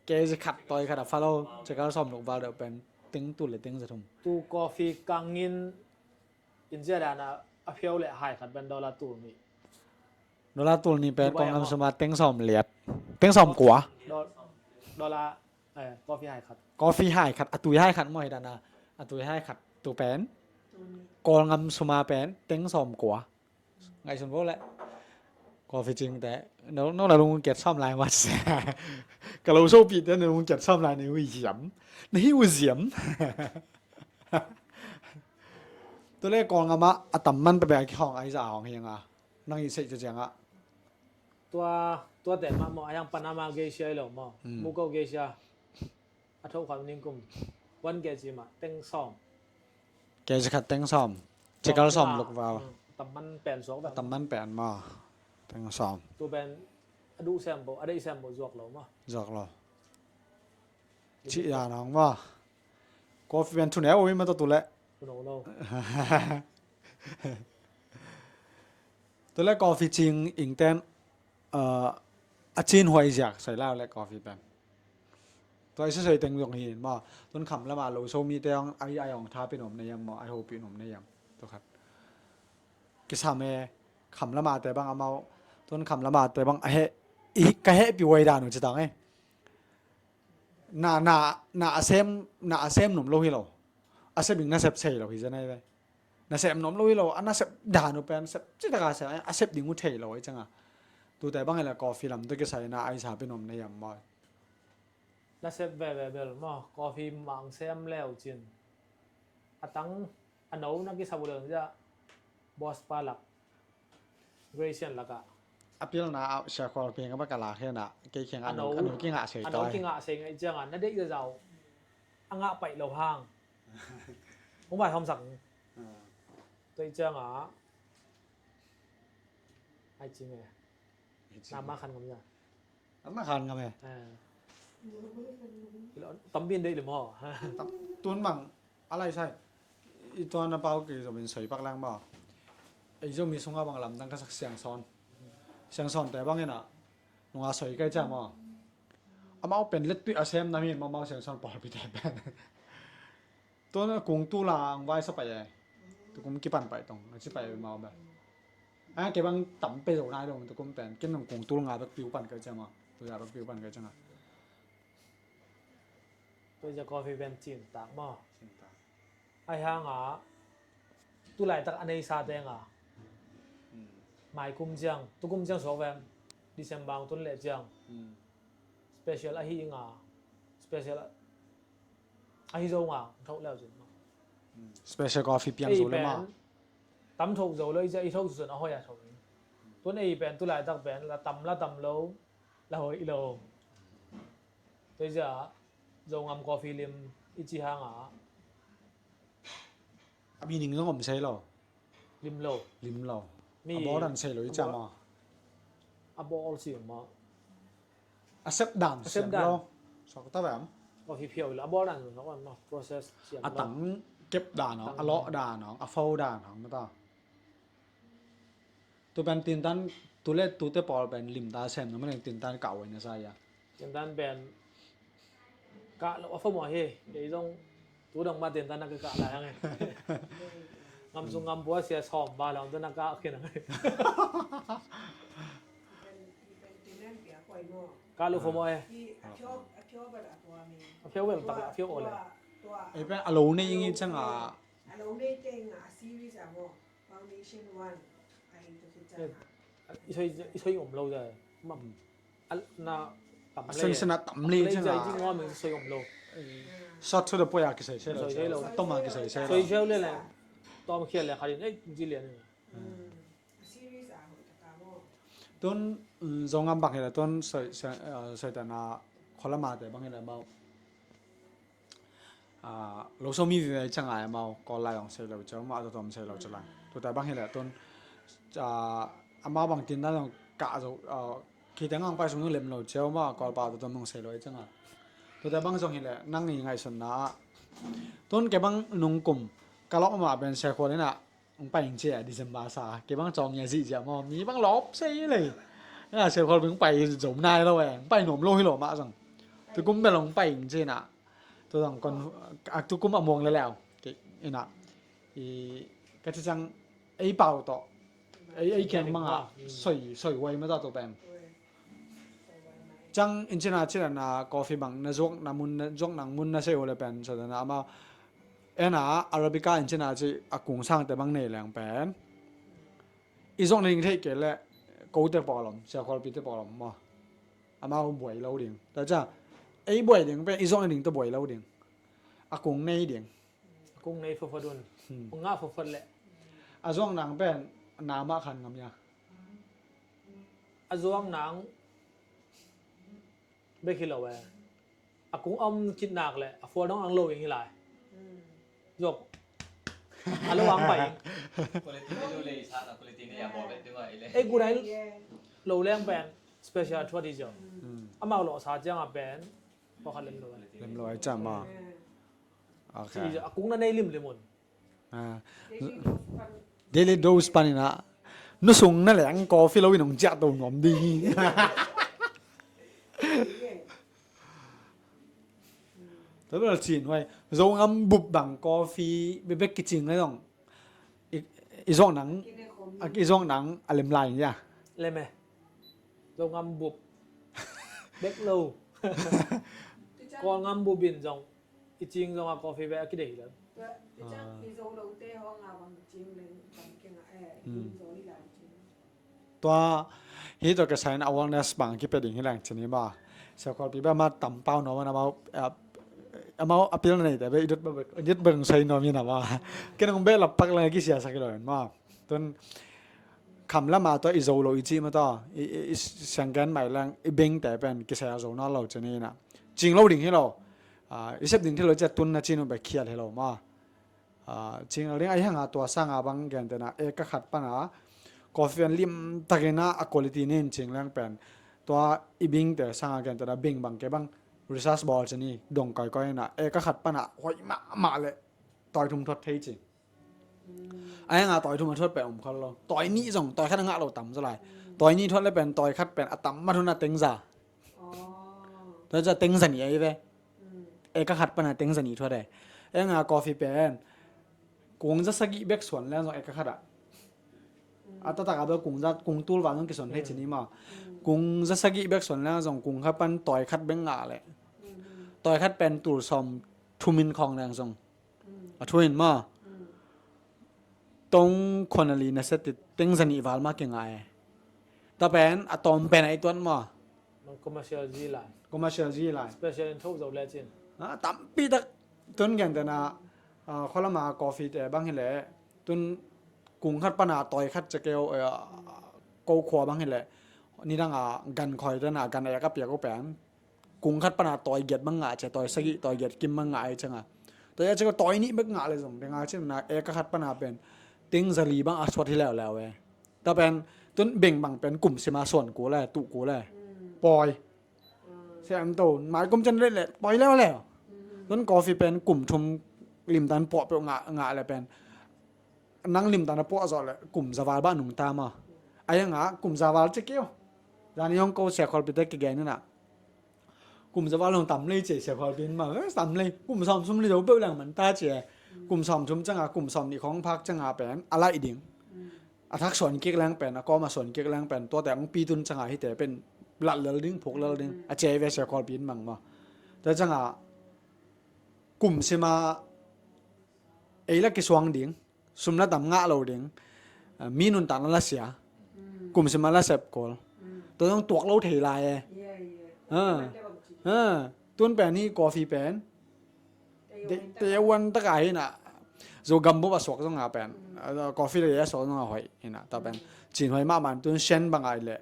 Kg khat tawi khat a fa lo, cikal sawm luk val deuh pen teng tul le teng za thum. Tu coffee kangin in zia dan a, a phiau le hai khat pen dollar tul nih. Dollar tul nih pen Kawlgam sum a teng sawm liat. Teng sawm kua. Dol-, dollar, eh, coffee hai khat. Coffee hai khat, a tui hai khat maw hi dan a, a tui hai khat tu pen. Kawlgam sum a pen teng sawm kua. Ngaihsun vo leh. Coffee cingte. No, no na lung kiat sawm lai mat se. Ka lo sopite na lung kiat sawm lai na hi uh ziam. Na hi uh ziam. Tua le Kawlgam ah a tam man pepek a kihawng ai zah a hawng hi nga. Nang i seih ciang ah. Tua, tua te mah maw, a hiang Panama geisha hi lo maw. Hmm. Muko geisha. A tho khat ningkum one kg mah teng sawm. Kg khat teng sawm. Cikal sawm luk val. Mm, tam man pen suak val. Tam man pen maw. Teng sawm. Tu pen a duh sem bo, a deih sem bo zuak lo maw. Zuak lo. Cih dan hong maw. Coffee pen thuneu ui maw tua tu leh. Thuneu lo. Tu leh coffee cing ingten, uh, a cin huai ziak sai lau leh coffee pen. Tua i sasoi teng zong hi in maw. Tun kham lama lo so mite hong ai, ai hong tha pin om na hiam maw, ai ho pin om na hiam. Tua khat. Kisam e, kham lama te bang amau. Tun kham lama te bang a he, i, ka hehpih huai dan uh ci tang e. Na, na, na a sem, na a sem num lo hi lo. A sem ing na sep sei lo hi zen ai ve. Na sem num lo hi lo, a na sep dan uh pen, sep, ci taka sem, a sep ding uh thei lo ai canga. Tute bang hi la coffee lam tu kisai na ai sa pin om na hiam maw. Nasep veve bel maw, coffee mang sem leu cin. A tang a no na kisap uh leu cia, boss pa lak, Gracian lakah. A pilna ah Sia Khual Piang a baka lak hen ah, kei kiangah a no, a no kingah sei a no tai. Kingah sei ngai ciangah na deih zazau a ngah paih lo hang. Hong vai hawmsak. Ah. Tua i ciangah ai ci nge. Ai ci nge. Nama khan ngam ya. Nama khan ngam e. Ah. Tam bin deih lim ho. Tam tun bang a lai sai. I tuan a pau kei zo min soi pak lang maw. Ei zo mi sungah bang lamdang ka sak Siangsawn. Siangsawn te bang ina nunga soi kai ciang maw. Amau pen let tuih a sem na mi maw, mau Siangsawn pawlpi te pen. Tuan a kung tul a ang vai sa pai e. Tukum kipan pai tong a ci pai mau pen. A kei bang tam pe zo nai dong tukum pen. Ken nong kung tul nga bek piu pan kai ciang maw. Tul nga bek piu pan kai ciang a. Tua i cia coffee pen cin tak maw. Cin tak. Ai hang a, tu laitak a nei sa teng a. Hmm. Mai kum ciang, tu kum ciang suak vem. December ang tun leh ciang. Hmm. Special ahi nga. Special a, ahi zo nga, thoh leu cin maw. Hmm. Special coffee piang zo le maw. Tam thoh zo lo, i cia i thoh sun a hoi a thoh. Tun ei pen, tu laitak pen, la tam, la tam lo, la hoi lo. Tua i cia, Zongam coffee lim i ci hang a. A meaning zong om sei lo. Lim lo. Lim lo. Mi a bawl dan sei lo i ciang maw. A bawl siang maw. A sep dan siang lo. Sok ta vem. Coffee phiau lo. A bawl dan zong maw process siang lo. A tang kep dan ong, a lawh dan ong, a fo dan ong mata. Tu pen tintan, tu le tute pawl pen limta sem na, manin tintan kah uai na sa ia. Tintan pen kah lo a fo mawh hi. Kei zong tu dong ma tintan na ka kah lai hang e. Ngam sung ngam bua sia sawm ba long tu na kah khin hang e. Kah lo fo mawh e. A phiau bel tak a phiau ole. Ei pen a lo nei ing i ciang a. A lo nei teng a series a maw. Foundation one. Ai, tu khit ciang a. I soi, i soi om lo ja. Ma, al, na tam le. A sen sen a tam le ciang a. Soi ngom i soi om lo. Short to the point a kisai se lo. Soi se lo. Tom a kisai se lo. Soi se le le. Tom khial le khalin, eh, ji lian. Mm. A series a hoi ta ka mo. Tun, mm, Zongam bang hi le tun soi, soi, eh, soi ta na kholama te bang hi le mau. Ah, lo so mi vive ciang a amau Kawl lai hong sei lo ciau mah, a tuatom sei lo ciau lai. Tuta bang hi leh tun, ah, amau bang tin dan hong kah zo, ah, khiteng hong pai sung lem lo ciau mah, Kawl pa a tuatom hong sei lo ciang a. Tuta bang zong hi leh nang i ngaihsutna ah. Tun kei bang nung kum ka lawh mah pen Sia Khual in ah hong pai ing ci a, December sa. Kei bang cawng ia zihziah maw, mi bang lawp sei lei. Sia Khual bang hong pai zom nai lo e, hong pai nuam lo hi lo mah zong. Tukum bel hong pai ing ci na. Tua zong kon, a tukum a muang leleu. Kei ina, i, ka ci ciang ei pau tawh, ei, ei kiang bang a soi, soi huai mah tawh tua pen. Ciang in cina cina na coffee bang na zuak na mun, na zuak nang mun na sei uh le pen, so na amau. Ena Arabica in cina ci a kung sangte bang nei leng pen. I zuak na ding theih kei le, kote pawlom, Sia Khualpite pawlom maw. Amau buai lo ding. Ta cia, ei buai ding pen, i zuak na ding tawh buai lo ding. A kung nei ding. A kung nei fofot un. Hmm. Kung ngah fofot le. A zuak nang pen, na mah khan ngam ia. A zuak nang bek hi lo e. A kung om kit nak le a fual dong ang lo ing hi lai. Zok. A lo ang pai ing. Quality ni lo le sa na quality ni a bawl bet ding a i le. Ei gunai lo leng pen special thuat hi zong. Amau lo sa ciang a pen. Pakhat lem lo. Lem lo ai cam a. Okay. A kung na nei limlim un. Ah. Daily dose pan ina. Nu sung na leng coffee lo in hong ciah to nuam ding hi. Tua bel cin huai. Zongam bup bang coffee bebek kicing ngai zong. I, i zong nang, a, i zong nang a lem lai nia. Lem e. Zongam bup. Bek lo. Kawlngam bup in zong. I cing zong a coffee bek a kidei lo. Tua, tua ciang Mizo lote hong a bang cing leng bang keng a, eh, Mizo i lai cing. Tua, hi tua ka sign awareness bang kipia ding hi leng cin hi ma. Sia Khualpi bek amah tampau nuam a, amau, ah, amau a pilna neite bek i dot bek, i dot bek hong sai nuam hi na maw. Ken hong behlap pak leng a kisiasak hi lo in maw. Tun kham lam a tua i zo lo i cih mah tawh i, i, i sianggen mai leng i bengte pen kisai a zo nawn lo ci ni na. Cing lo ding hi lo. Ah, i sep ding thei lo ci a tun na ci nu bek khial hi lo maw. Ah, cing lo ding a hi hang a tua sang a bang gentehna eka khat pan a coffee pen limtakin a quality nen cing leng pen tua i bingte sang a gentehna bing bang kei bang research bawl ci ni dong koikoi na eka khat pan a hoih mahmah leh tawi thum thuat thei cing. A hi hang a tawi thum a thuat pen om khol lo. Tawi nih zong tawi khat a ngah lo tam zaw lai. Tawi nih thuat leh pen tawi khat pen a tam mah hun a teng za. Tua za teng za nih a hi ve. Eka khat pan a teng za nih thuat e. A hi hang a coffee pen kung za sagih bek suan leng zong eka khat ah. A taktak a bel kung za, kung tul val zong kisuan thei ci ni maw. Kung za sagih bek suan leng zong kung khat pan tawi khat bek ngah leh. Tawi khat pen tul sawm thum in khawng leng zong a thu in maw. Tong khuan a li na set teng za nih val mah kingah e. Tua pen a tawm pen a i tuat maw. Commercial zi lai. Commercial zi lai. Special in tho zo le cin. Ah, tampi tak tun gentehna, ah, khualam a coffee te bang hi leh tun kung khat pan a tawi khat ci kei uh, eh, ko khua bang hi leh nidang a gan khoi te na gan ek a piak uh pen kung khat pan a tawi giat bang ngah ci, tawi sagih, tawi giat kim bang ngah a hi ciang a. Tawi a ci ko tawi nih bek ngah leh zong, deng a ci na eka khat pan a pen teng za li bang a suat hi leuleu e. Tua pen tun beng bang pen kum sim a suan kul e, tuh kul e. Pawi. Siam to, mai kum ciang leh leh pawi leuleu. Tun coffee pen kum thum limtan puah peuh ngah, ngah leh pen nang limtan a puah zawh leh kum za val bah nungta maw. A hi hang a kum za val ci kei uh. Zani hong ko Sia Khualpi te kigen in a. Kum za val hong tam lei ci Sia Khualpi in maw. Eh, tam lei. Kum sawm thum li zo peuh leng man ta ci e. Kum sawm thum ciang a, kum sawm nih khawng phak ciang a pen a laih ding. A thak suan kik leng pen, a kawm a suan kik leng pen, tuate hong pi tun ciang a hite pen lat lel ding, phuk lel ding. A ci e ve Sia Khualpi in mang maw. Tua ciang a kum sim a ei la kisuang ding, sum la tam ngah lo ding, ah, mi nuntakna la sia, kum sim a la sep kul. Tua zong tuak lo thei lai e. Ah, ah, tun pen hi coffee pen te uan taka hi na. Zo gam bup a suak zong a pen, ah, coffee le a suak zong a hoih hi na. Tua pen cin hoih mahmah tun sian bang a i leh.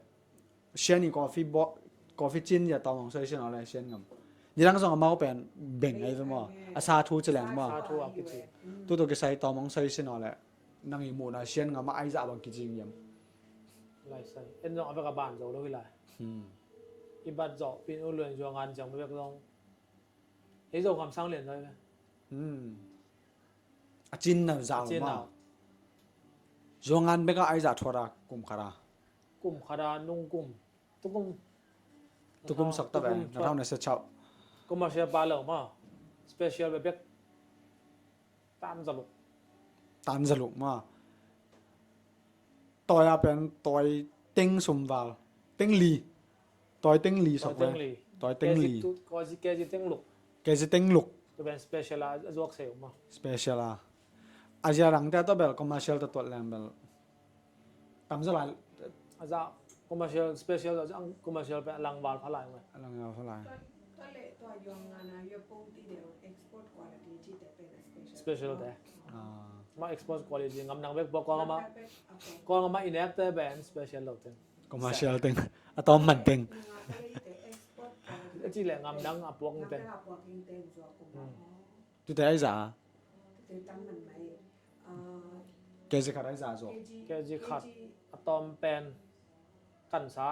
Sian i coffee bo, coffee cin ya tawm hong soi sin aw le sian ngam. Nidang zong amau pen beng ai ve maw. A sa thu ci leng maw. Sa thu a kici. Tu tu kisai tawm hong soi sin aw le. Nang i muhna sian ngam a ai zah bang kici ngiam. Lai sai. En zong a vek a ban zo lo hi lai. Hmm. I bat zawh pin u luan zuang an ciang vek zong. Ei zo ngam sang lian zoi ve. Hmm. A cin nau zau a cin ma nau. Zuangan bek a ai zah thuat a kum khat a. Kum khat a nung kum. Tukum. Tukum sok ta ve. Tukum na thau na se chau. Commercial pa lo ma. Special bek bek. Tan zaluk. Tan zaluk ma. Tawi a pen tawi teng sum val. Teng li. Tawi teng li sok ve. Tawi teng li. Tawi teng li. K G tu, K G, K G teng luk. K G teng luk. Tu pen special a, a zuak sei ma. Special a. A zia rang te a to bel commercial ta tuat leng bel. Tam za lai. A za commercial, special za ang commercial pen a lang val pha lai ma. A lang val pha lai. Tua, tua le tua yuang ngana yua pong ti de export quality ti te pen a special. Special te. Ah. Ma export quality ngam nang bek bok ko ma. Ngam nang bek, okay. Ko ma i nek te pen special lo te. Commercial teng. A tawm man teng. A ci le ngam nang a puak teng. Hmm. Tute ai za. K G khat ai za zo. K G khat a tawm pen. Kan sa.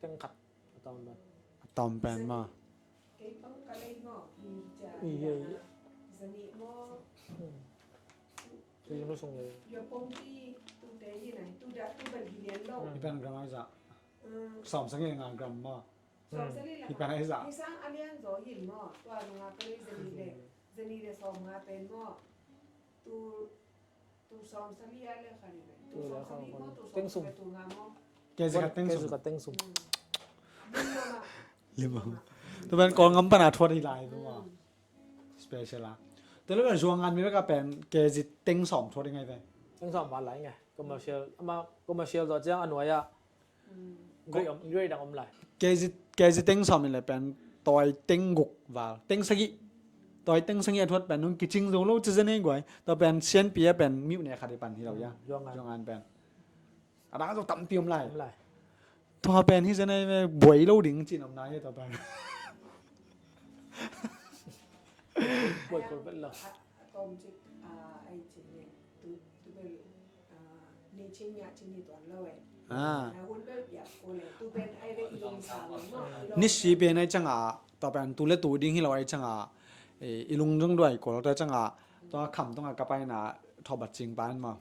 Teng khat. A tawm pen. A tawm pen ma. Kei pang ka lei maw, i ja, i ja, i ja. Zani maw. Hmm. Tui nu sung le. Yo pong ti tu te hi na, tu da, tu ban hi lian lo. Hmm. I ban gram ai za. Hmm. Sawm sang nge nga gram maw. Sawm sang li la. I ban ai za. Hi sang a lian zo hi maw, tua nu nga ka lei zani le. Zani le sawm nga pen maw. Tu Teng sum. K G khat teng sum. K G khat teng sum. Lim mama. Tu pen Kawlgam pan a thuat hi lai tu ma. Special a. Tu le pen zuang ngan mi bek a pen K G teng sawm thuat hi ngai ve. Teng sawm val lai ngai. Commercial, ama commercial zaw ciang a nuai a. Grade om, grade dang om lai. K G K G teng sawm in le pen tawi teng guk val, teng sagih. Tawi teng sagih a thuat pen nung kicing zo lo ci zen ei guai. Tua pen sianpi a pen miuh ne khat i pan hi lo ia. Zuang an. Zuang an pen. A dang zo tampi om lai. Om lai. Tua pen hi zen ei ve, buai lo ding cin om nai tua pen. Buai kol vet lo. A, a tawm cik, a, ai cin ne. Tu, tu bel, a, ni cin ya cin ni tuan lo eh. Ah. Nisi pen ai canga, tua pen tu le tu ding hi lo ai canga, i lung zong duai kol tua canga, tua kham tunga ka paina thawbat cing pan ma.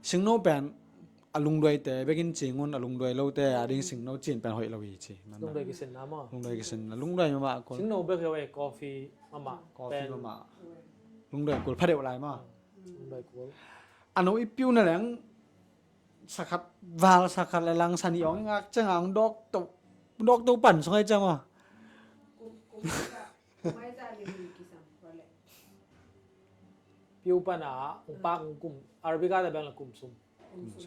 Singno pen a lungduaite bekin cingun a lungduai lote a ding singno cin pen hoih lo hi ci. Lungduai kisinna ma. Lungduai kisinna, lungduai mama kol. Singno bek hi lo e, coffee mama. Coffee mama. Lungduai kul phadeuh lai ma. Lungduai kul. A no i piu na leng sakhat val sakhat le lang sani ong ngak ceng ang dok to, dok to pan song ai ceng ma. Piu pana ong pak kum Arabica ta beng la kum sum.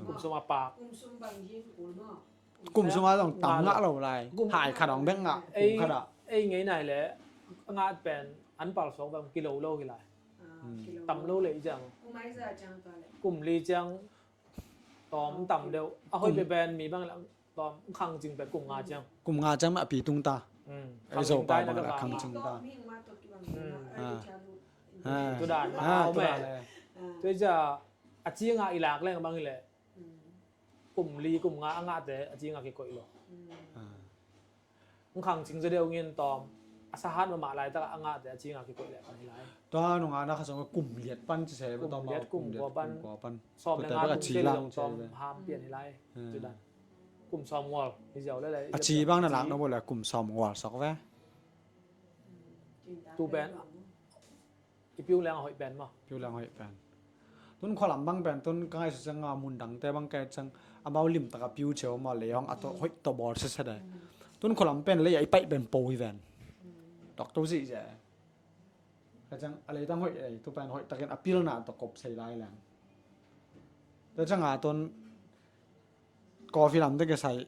Kum sum a pak. Kum sum a zong tam ngah lo lai. Hai khat ong beng ngah kum khat a. Ei ngei nai le a ngat pen an pal song beng kilo lo hi lai. Tam lo le i ceng. Kum li ceng. Tawm tam deuh a hoih pen mi bang la tawm khang cing pen kum nga ceng. Kum nga ceng ma a pi tung ta. Ei zo pa bang la khang cing ta. Tudan ma au me. Tuai cia a cinga i lak leng bang hi le. Kum li kum nga a ngahte a cinga kikoih lo. Ang khang cing zaw deuh ngin tawm a sahat mahmah laitak a ngahte a cinga kikoih leh kan hi lai. Tua nunga na kha song kum liat pan ci se kum liat kum kua pan. Sawm le nga kum kei lo tawm ham pian hi lai. Tudan kum sawm ngol hi ziau le lai. A ci bang na lak no bo le kum sawm ngol sok ve. Tu pen i piu leng a hoih pen maw? Piu leng a hoih pen. Tun khualam bang pen tun ka ngaihsut cianga mun dangte bang kai ciang amau limtaka piu ceu maw, lei hong a tawh hoih tawh bawl sese dai. Tun khualam pen lei a i paih pen po hi ven. Doctor zih zia. Ka ciang a leitang hoih ei, tu pen hoih takin a pilna tawh kop sei lai leng. Tua cianga tun coffee lamte kisai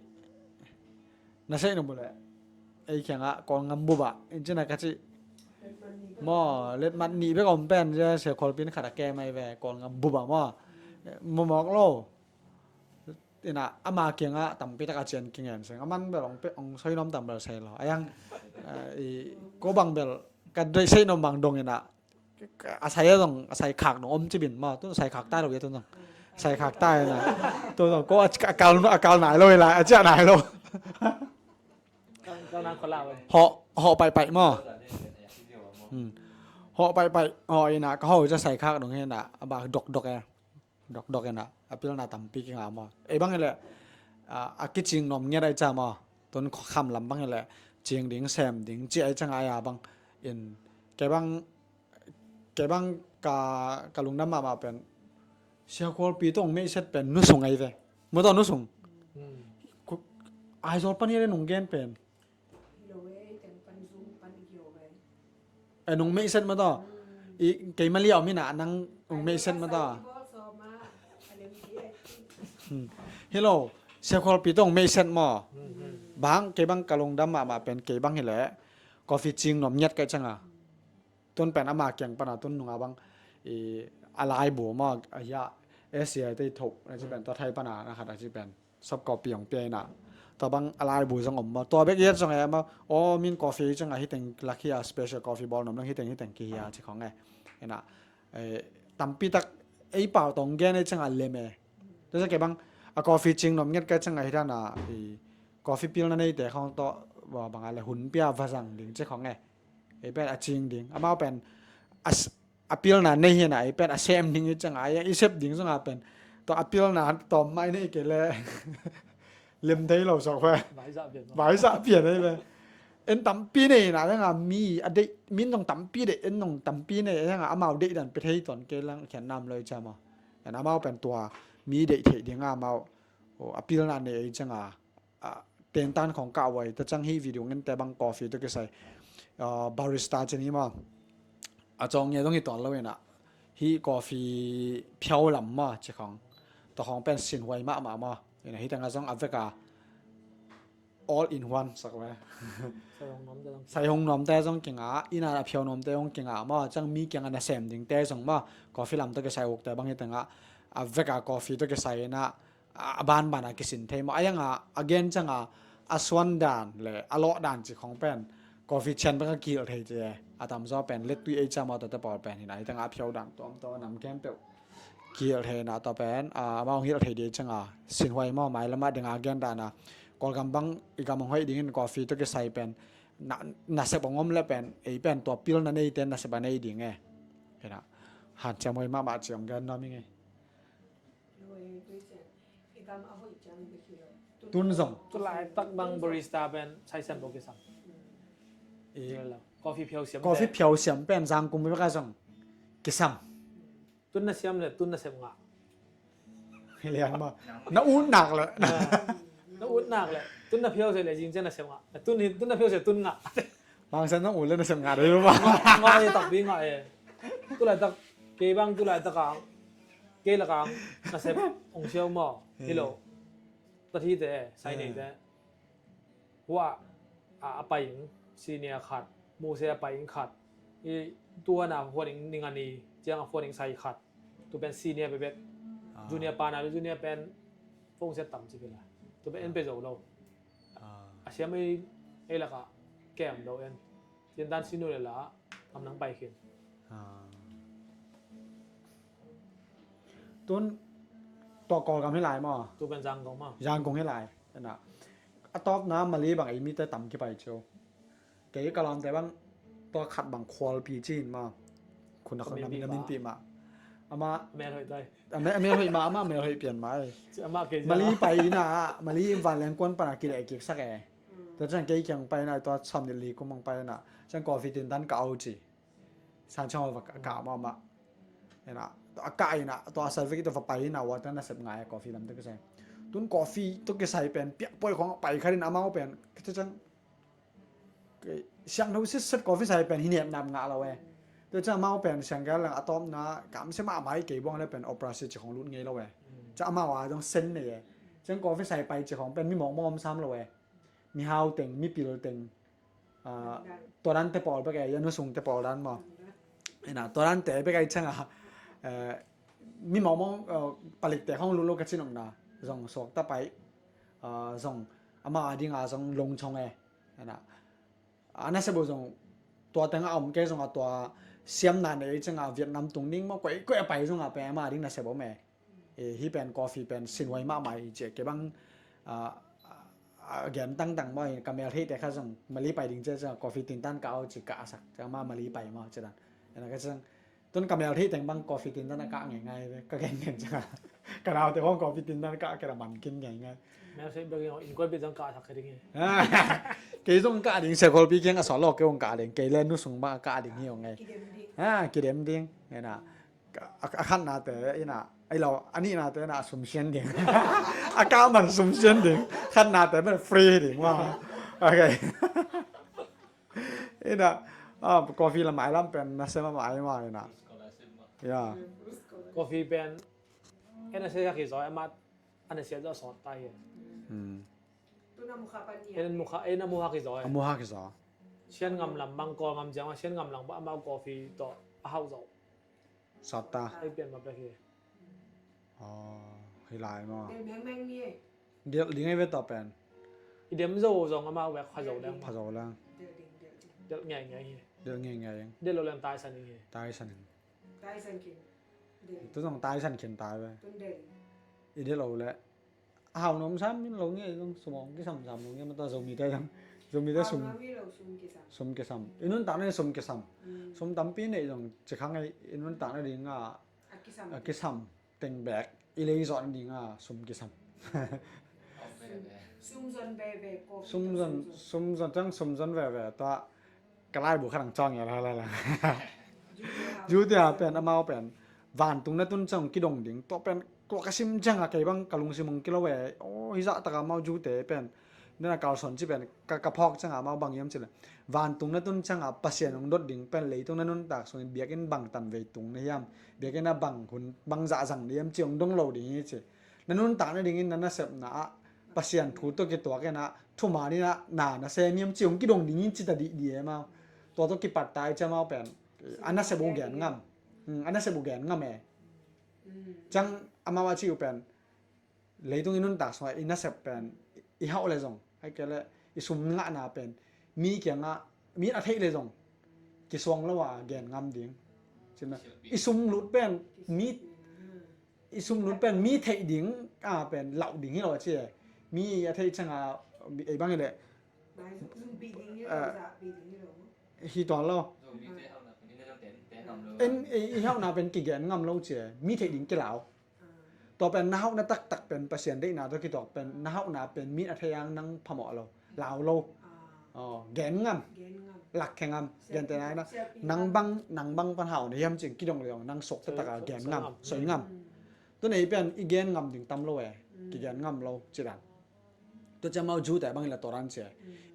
na seih no bule ei kiangah Kawlngam bup ah in cina ka cih maw, letmat nih bek om pen sia khualpin khat a kem ai ve Kawlngam bup ah maw. Mawmawk lo. Ina ama kiangah tampi tak a cian kingen seng aman bel ong soi nom tam bel sei lo ayang. Ko bang bel ka deih seih nom bang dong ina a sai a zong a sai khak nong om cibin maw, tun sai khak tai lo ia tun zong. Sai khak tai na tun zong ko a kal nai lo ila a ciah nai lo. Hawh hawh paihpaih maw. Hawh paihpaih hawh ina ka hawh cia sai khak nong hina a bak dokdok e. Dokdok ina a pilna tampi kinga maw. Ei bang ile a kicing nom ngiat ai ca maw. Tun kham lam bang ile cing ding sem ding ci ai ca ngai a bang in kei bang kei bang ka lungdam mahmah pen sia khualpi tong meihset pen nusung ai ve. Mu tawh nusung. Aizawl pan ile nung gen pen e nung meihset ma tawh. I keima lia om ina nang nung meihset ma tawh. Hello, sia khualpi tong meihset maw. Bang kei bang ka lungdam mahmah pen kei bang hileh coffee cing nuam ngiat kai canga. Tun pen ama kiang pana tun nunga bang a laibu maw a hia. Asia te i thoh na ci pen tua thai pana na khat a ci pen soft copy hong pia ina. Tua bang a laibu zong om maw, tua bek iat zong e maw. Aw min coffee canga hiteng lak hia, special coffee bawl nuam lang hiteng hiteng kihia ci khong e. Ina tampi tak ei pau tong gen ei canga lem e. Tua sa kei bang a coffee cing nuam ngiat kai canga hitana coffee pilna neite khong tawh banga le hun pia va zang ding ci khong e. Ei pen a cing ding amau pen a a pilna nei hi na i pen a sem ding i canga i sep ding zonga pen tua a pilna tawm mai nei kei le lem thei lo sok ve. Vaizah pian ei ve. En tampi nei na lenga mi a deih min nong tampi deih en nong tampi nei lenga amau deih dan pe thei tuan kei lang khian nam lo i cama. En amau pen tua mi deih theih dinga amau a pilna nei ei canga. Tentan khong kah uai ta cang hi video ngente bang coffee to kisai barista cini ma a cawng nge dong hi tuan lo ina hi coffee phiau lam ma ci khong to khong pen sin huai mahmah ma ina hi tanga zong a veka all in one sak ve. Sai hong nuamte zong kingah, inn ah a phiau nuamte zong kingah maw, ciang mi kiangah nasem dingte zong maw, coffee lam tawh kisai ukte bang hi tengah a vekah coffee tawh kisai inah a banban a kisin thei maw. A iangah a gen ciangah a suan dan le a lawh dan cih khong pen coffee cian bek a kihilh thei ci e. A tamzaw pen lettui ei ciang maw, tuate pawl pen hi na, hi tengah a phiau dan tuamtuam a nam khempeuh kihilh thei na, tua pen amau hong hilh thei ding ciangah sinhuai maw. Mailamah dingah a gen dan a Kawlgam bang i gam hong hoih dingin coffee tawh kisai pen na, nasep hong om le pen ei pen tua pilna neite nasep a nei ding e. Hi na, hanciam huai mahmah ci hong gen nuam ing e. Tun zong tu laitak bang barista pen saisiam bawk kisam. Coffee phiau siam coffee phiau siam pen Zangkung mi bek a zong kisam. Tun na siam le tun na sem ngah. Liang ma na ut nak le na ut nak le tun na phiau se le zing ciang na sem ngah. Tun na phiau se tun ngah. Mangsan zong ut le nasem ngah dei lo ba? Ngah e, takpi ngah e. Tu laitak kei bang tu laitak ang kei lak ang nasem hong siau maw? Hi lo. Tat hite, sai neite. Hua a pai ing senior khat, muse a pai ing khat. I tua na huan ing ning a ni ciang a huan ing sai khat. Tu pen senior bebek. Junior pa na junior pen phone set tam ci pela. Tu pen en pe zo lo. A siam ei ei laka kem do en. Tin dan sinu le la am nang pai khin. Tun tua Kawlgam hi lai maw? Tu pen Zangkong maw? Zangkong hi lai. Ena a tawpna Mali bang ei mite tam kipai cio. Kei ka lawmte bang tua khat bang Khualpi ci in maw? Khun a khun na min pi mah. Ama mel hoih tai. A mel hoih mah, ama mel hoih pian mah. Mali pai ina, Mali in vanleng kuan pana kileh kik sak e. Tua ciang kei kiang pai ina, tua sam ni li kum bang pai ina. Ciang coffee tin dan ka au ci. San chang va ka mah mah. Ina a ka ina tua service tua va pai ina, wa ta na sep ngai coffee lam te ka sai. Tun coffee to ke sai pen piak poi khong pai kharin amau pen. Ka ciang siangtho sitset coffee sai pen hi nepnam ngah lo e. Tua ciang amau pen sianggal lang a tawpna kamsia mahmah hi kei buang le pen operasi ci khong lut ngei lo e. Ciang amau a zong sen nei e. Ciang coffee sai pai ci khong pen mi mawkmawk om sam lo e. Mi hau teng, mi pil teng, tua dante pawl bek e, a nu sungte pawl dan maw? Ina tua dante bek ai cianga mi mawkmawk palikte khong lut lo ka cin omna zong suakta pai zong amau a dinga zong longchong e. Ina a nasep uh zong tua tengah a om kei zonga tua siamna nei ei cianga Vietnam tung ding maw, koikoi a pai zonga pen ama ding nasep om e. Hih pen coffee pen sinhuai mahmah hi ci e. Kei bang a gen tangtang maw, ka mel theihte kha zong Mali pai ding ci e cianga coffee tintan ka au ci ka a sak cianga ma Mali pai maw ci dan. Ena ka ciang tun ka mel theih teng bang coffee tintan a kah ngeingai ve, ka gen gen cianga ka naute khong coffee tintan a kah kei la man kin ngeingai. Mel theih bek in koi bit zong kah sak kha ding hi. Kei zong kah ding, Sekholpi kiang a sawt lo kei zong kah ding, kei le nu sung bang a kah ding hi ong ngai. Kidem ding. Ena a khatnate ina ei lo, a nihnate ina a sumsian ding. A kah man sumsian ding. Khatnate man free ding maw. Ok. Ina coffee la mailam pen nasem a mai maw ina. Ya. Coffee pen en a se ya ki zoi amat an a se zo sawt tai. Ena mukha, ena mukha ki zoi. A mukha ki zoi. Sian ngam lam bang Kawl ngam ciang a sian ngam lam bang amau coffee tawh a hau zo. Sawt ta. Ai pian ma pek hi. Hi lai maw? Del mengmeng ni e. Del ding ai ve tawh pen. I dem zo zong amau vek pha zo leng. Pha zo leng. Del ding, del ding. Del ngei ngei hi. Del ngei ngei. Del lo leng tai san hi. Tai san hi. Tai san kin. Del. Tu zong tai san kin tai ve. Tun del. I del lo le. A hau nuam sam min lo nge zong sum ong kisam sam lo nge mata Zomite zong. Zomite sum. Sum kisam. I nuntakna sum kisam. Sum tampi nei zong ci khang ei i nuntakna dinga a kisam teng bek i lei zawh dinga sum kisam. Sum zon, sum zon tang sum zon veve ta. Ka laibu khat ang cawng ia la la la. Jutia pen amau pen vantung na tun ciang kidong ding, tua pen tua ka sim cianga kei bang ka lungsim hong kilo e. Aw, hizah taka amau jute pen nana kalson ci pen ka, ka phawk cianga amau bang hiam ci le, vantung na tun cianga Pasian hong dot ding pen leitung na nuntak sungin biakinn bang tanvei tung na hiam, biakinn a bang hun bang zahzang na hiam ci hong dong lo ding hi ci. Na nuntak nadingin na nasepna ah Pasian thu tawh kituak in ah, thuman in ah, na, na sem hiam ci hong kidong ding in ci ta dihdih e amau. Tua tawh kipat ta i ci amau pen, a nasep uh gen ngam. Hmm, a nasep uh gen ngam e. Ciang amau a ci uh pen, leitung i nuntak sungah i nasep pen, i hauh le zong, ahih kei leh i sum ngahna pen, mi kiangah, mi a theih le zong, kisuang lo a gen ngam ding. Cina, i sum lut pen, mi, i sum lut pen mi theih ding a pen lauh ding hi lo a ci e. Mi a theih ciangah, ei bang hi leh, Mai zum pi ding hi lo, ah, za pi ding hi lo. Hi tuan lo. En, i, i hauhna pen kigen ngam lo ci e. Mi theih ding kilau. Tua pen na hauhna taktak pen Pasian deihna tawh kituak pen na hauhna pen mi a theih ang nang phamawh lo. Lau lo. Aw, gen ngam. Gen ngam. Lak khe ngam. Siap, gentehna in ah, siap, nang bang, nang bang pan hau na hiam ci-in kidong le zong nang suak taktak a, soi, gen soi ngam, ngam, soi ngam. Tuni pen i gen ngam ding tam lo e. Kigen ngam lo ci dan. Tua ciang amau Jew te bang hi leh tua dan ci e.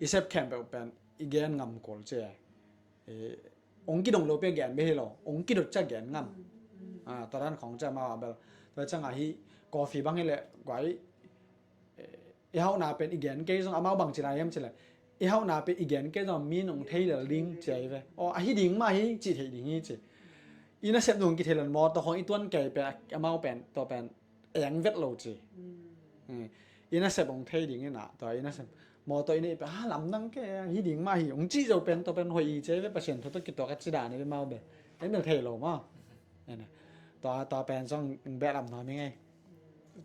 I sep khempeuh pen i gen ngam kul ci e. Ong kidong lo pen gen bek hi lo, ong kidot ciang gen ngam. Ah, tua dan khong ciang amau a bel. Tua ciangah hih coffee bang hi leh guai, eh, i hauhna pen i gen kei zong amau bang ci lai hiam ci leh, i hauhna pen i gen kei zong mi nong thei lel ding ci ahi ve. Aw, ahi ding mah hi, cih thei ding hi ci. I nasep nung kithei lel maw, tua khong i tuan kei pen, amau pen, tua pen eng vet lo ci. I nasep hong thei ding in ah, tua i nasep maw, tua i neih pen, ha, lamdang kei, hi ding mah hi, hong cih zo pen, tua pen hoih i ci ve, Pasian thu tawh kituak a ci dan i ve amau bel. Ei mel thei lo maw. Tua, tua pen zong beh lam nuam i ngei.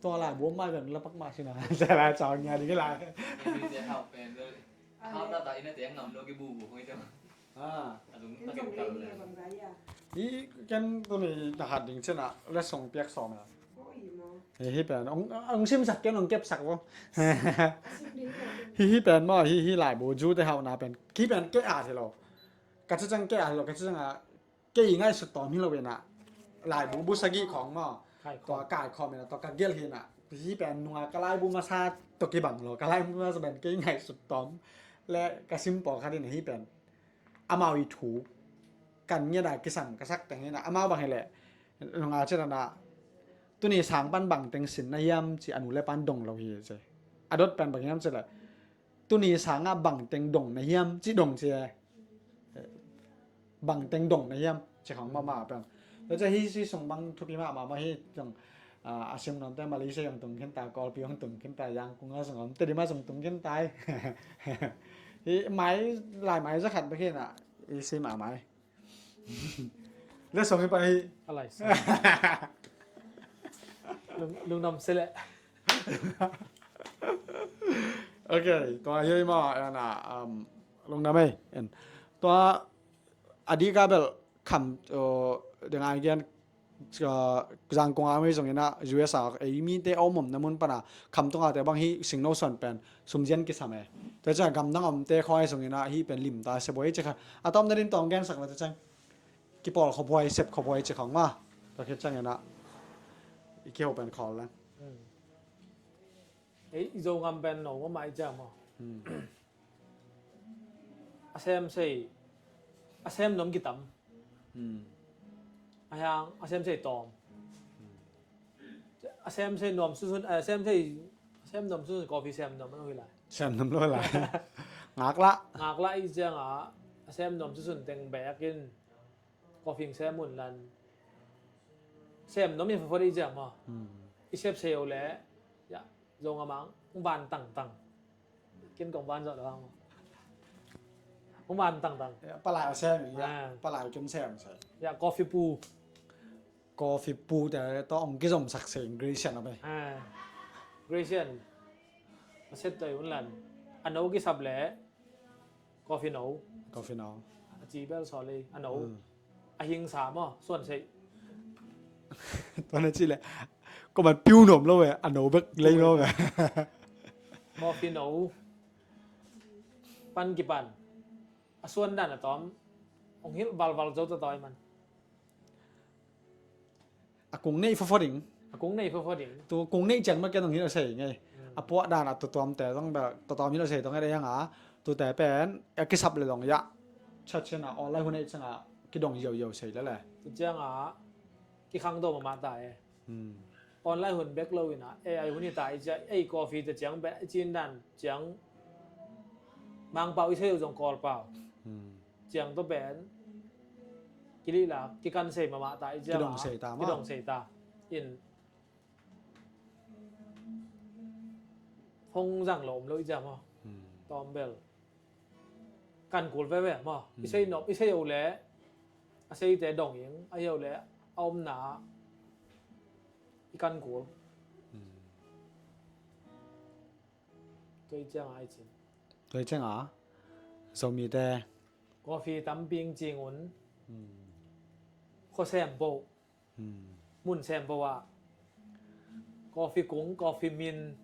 Tua lai buam mah pen lapak mah si na. Tua lai cawng nia ding lai. Hau ta ta i na te ngam lo ki bu bu hoi te. Ah. A lung ta kem kal le. I ken tuni na hat ding cina le song piak sawm la. Hi, hi pen ong, ong simsak ken ong kepsak vo. Hi, hi pen maw, hi, hi laibu Jew te hauhna pen. Hi pen kei a hi lo. Ka ci ciang kei a hi lo, ka ci ciang a kei ngaihsut tawm hi lo in ah. Laibu bu sagih khong maw. Tua kaikhawm in ah, tua ka gelh hi in ah. Hi pen nunga ka laibu masa tawh kibang lo. Ka laibu masa pen kei ngaihsut tawm le ka sim pawlkhat in ah hi pen amau i thu kan ngiat a kisam ka sak teng hi in ah, amau bang hi leh, nunga ci dan ah, tuni sang pan bang teng sin na hiam ci a nu le pan dong lo hi ci. A dot pen bang hiam ci leh, tuni sangah bang teng dong na hiam ci dong ci e. Bang teng dong na hiam ci khong mahmah pen. Tua ci hi, hi sung bang thupi mahmah mah hi zong, ah, a sim nuam te Malaysia zong tung khin ta, Kawlpi zong tung khin ta, Yangon a zong om te, di mah zong tung khin ta hi. Hi mai, lai mai za khat bek hi in ah, i sim a mai. Le song hi pa hi. A lai sa. Lung, lungnuam se le. Ok, tua hi ma, en a, um, lungnuam ei, en. Tua a di ka bel kham, uh, deng ai gen, uh, Zangkong a mi zong in ah, U S a, ei mi te om om na mun pan a, kham tung a te bang hi singno suan pen, sumzian kisam e. Tua ciang gamdang om te khoi zong in ah, hi pen lim ta se boi ci kha. A tom na din tong gen sak la tua ciang. Kipawl khuabuai, sep khuabuai ci khong ma. Tua khit ciang in ah, i kiho pen khawl leng. Hmm. Ei, i Zogam pen no mah i ciang maw. Hmm. A sem sei, a sem nuam kitam. Hmm. A hiang, a sem sei tawm. Hmm. A sem sei nuam susun, a sem sei, a sem nuam susun, coffee sem nuam lo hi lai. Sem nuam lo hi lai. Ngak lah. Ngak lah i ciang a, a sem nuam susun teng bek in, coffee sem un lan. Sem nuam i fafot i ciang maw. Hmm. I sep sei o le, ya, Zogam a, van tangtang. Ken kong van zawh lo hang. Hong van tangtang. Ya, palai a sem, ya. Ah. Palai ken sem, sem. Ya, coffee pu. Coffee pu te tawh hong kizomsak se Grecian a pai. Ah. Grecian. A set tawh i un lan. A no kisap le. Coffee no. Coffee no. A ci bel saw lei. A no. Hmm. A hing sa maw, suan sei. Tua na ci le. Ko man piu nuam lo e, a no bek lei lo e. Coffee no. Pan kipan. A suan dan a tawm. Hong hilh valval zo ta tawi man. A kung neih fofo ding. A kung neih fofo ding. Tu kung neih ciang ma ken hong hilh a sei ngei. Hmm. A puah dan a tutuam te zong bel, tutuam hilh a sei tong e dei hang a. Tute pen, a kisap le dong ya. Chat cian a, online hun ei ciang a, kidong yo yo sei le le. Tu ciang a, kikhang do mama ta e. Hmm. online hun bek lo in ah, A I hun hi ta i cia, ei coffee te ciang pen, i cin dan ciang, Mangpau i sei uh zong Kawlpau. Hmm. Ciang tawh pen, kilih la, kikan sei mahmah ta i cia. Kidong ma, sei ta ma. Kidong sei ta. In, phone zang lo om lo i cia maw. Hmm. Tawm bel. Kan kul veve maw. Hmm. I sei nop, i sei uh le, a seite dong ing, a hi uh le, a omna, i kan kul. Hmm. Tua i ciang a i cin. Tua i ciang a, Zomite. Coffee tampi ing cing un. Hmm. Khua sem bo. Hmm. Mun sem bo ah. Coffee kung, coffee min,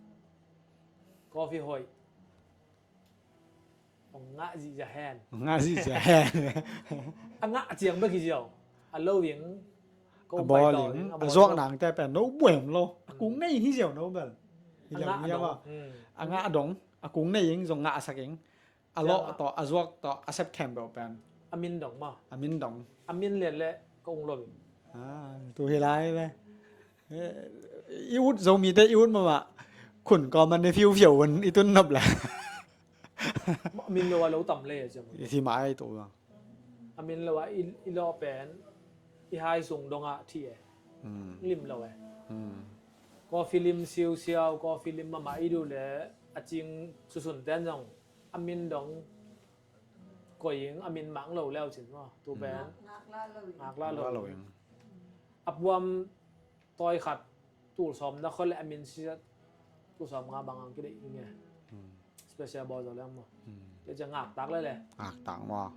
coffee hoih. Ong ngah zihziah hen. Ong ngah zihziah hen. A ngah ciang bek hi ziau. A lo ing. A bawl ing. A zuak nangte pen no buem lo. A kung nei hi ziau no bel. A ngah dong. Hmm. A ngah dong. A kung nei ing zong ngah a sak ing. A lawh tawh, a zuak tawh, a sep khempeuh pen. A min dong maw? A min dong. A min lian le ka ung lo. Ah, tu hi lai ve. Eh, i ut Zomite i ut mahmah. Khun kawm an i fiu fiau un i tun nop le. A min lo a lo tam le a ciam. I thi mai tu. A min lo a i, i lawh pen. I hai sung dong a thi e. Hmm. Lim lo e. Hmm. Coffee lim siusiau, coffee lim mahmah i duh le a cing susun ten zong. A min dong koih ing, a min mang lo leu cin maw? Tu pen. Ngak la lo ing. Ngak la lo ing. A puam tawi khat tul sawm na khol le a min sia tul sawm nga bang ang kideih ing e. Hmm. Special bawl zo leng maw. Hmm. Tua ciang ngak tak le le. Ngak tak maw.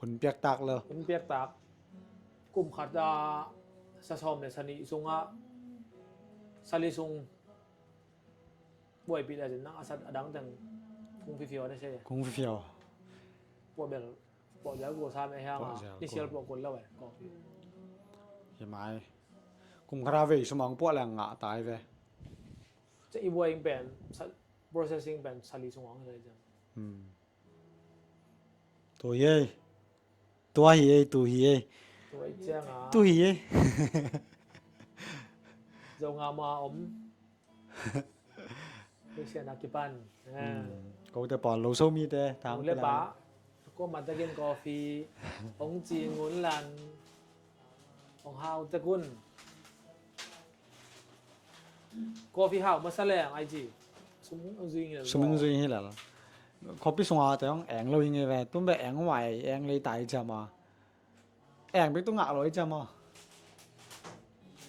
Hun piak tak le. Hun piak tak. Kum khat a sa sawm le sa nih sungah sa li sung buaipih le zin nang a sat a dang teng kung fifiau a na se. Kung fifiau. Puah bel, puah zial kul sam e hiang a. Puah zial kul. Ni sial puah kul lo e. Ko. Hi mai. Kum khat a vei sum ang puah leng ngah tai ve. Cia i buai ing pen, sa-, processing pen sa li sung ang le zin. Hmm. Tua hi ei. Tua hi ei, tu hi ei. Tua hi ciang a. Tu hi ei. Zo nga ma om. Kei sian a kipan. Hmm. Ko te pawl lo so mi te. Thang le pa. Ko matakin coffee. Ong ci ngun lan. Ong hau te kun. Coffee hau masa leng ai ci. Sum ong zui ngi lal. Sum ong zui ngi lal. Coffee sunga te ong eng lo hi ngi ve. Tum be eng wai eng lei tai ciam a. Eng bek tu ngah lo i ciam a.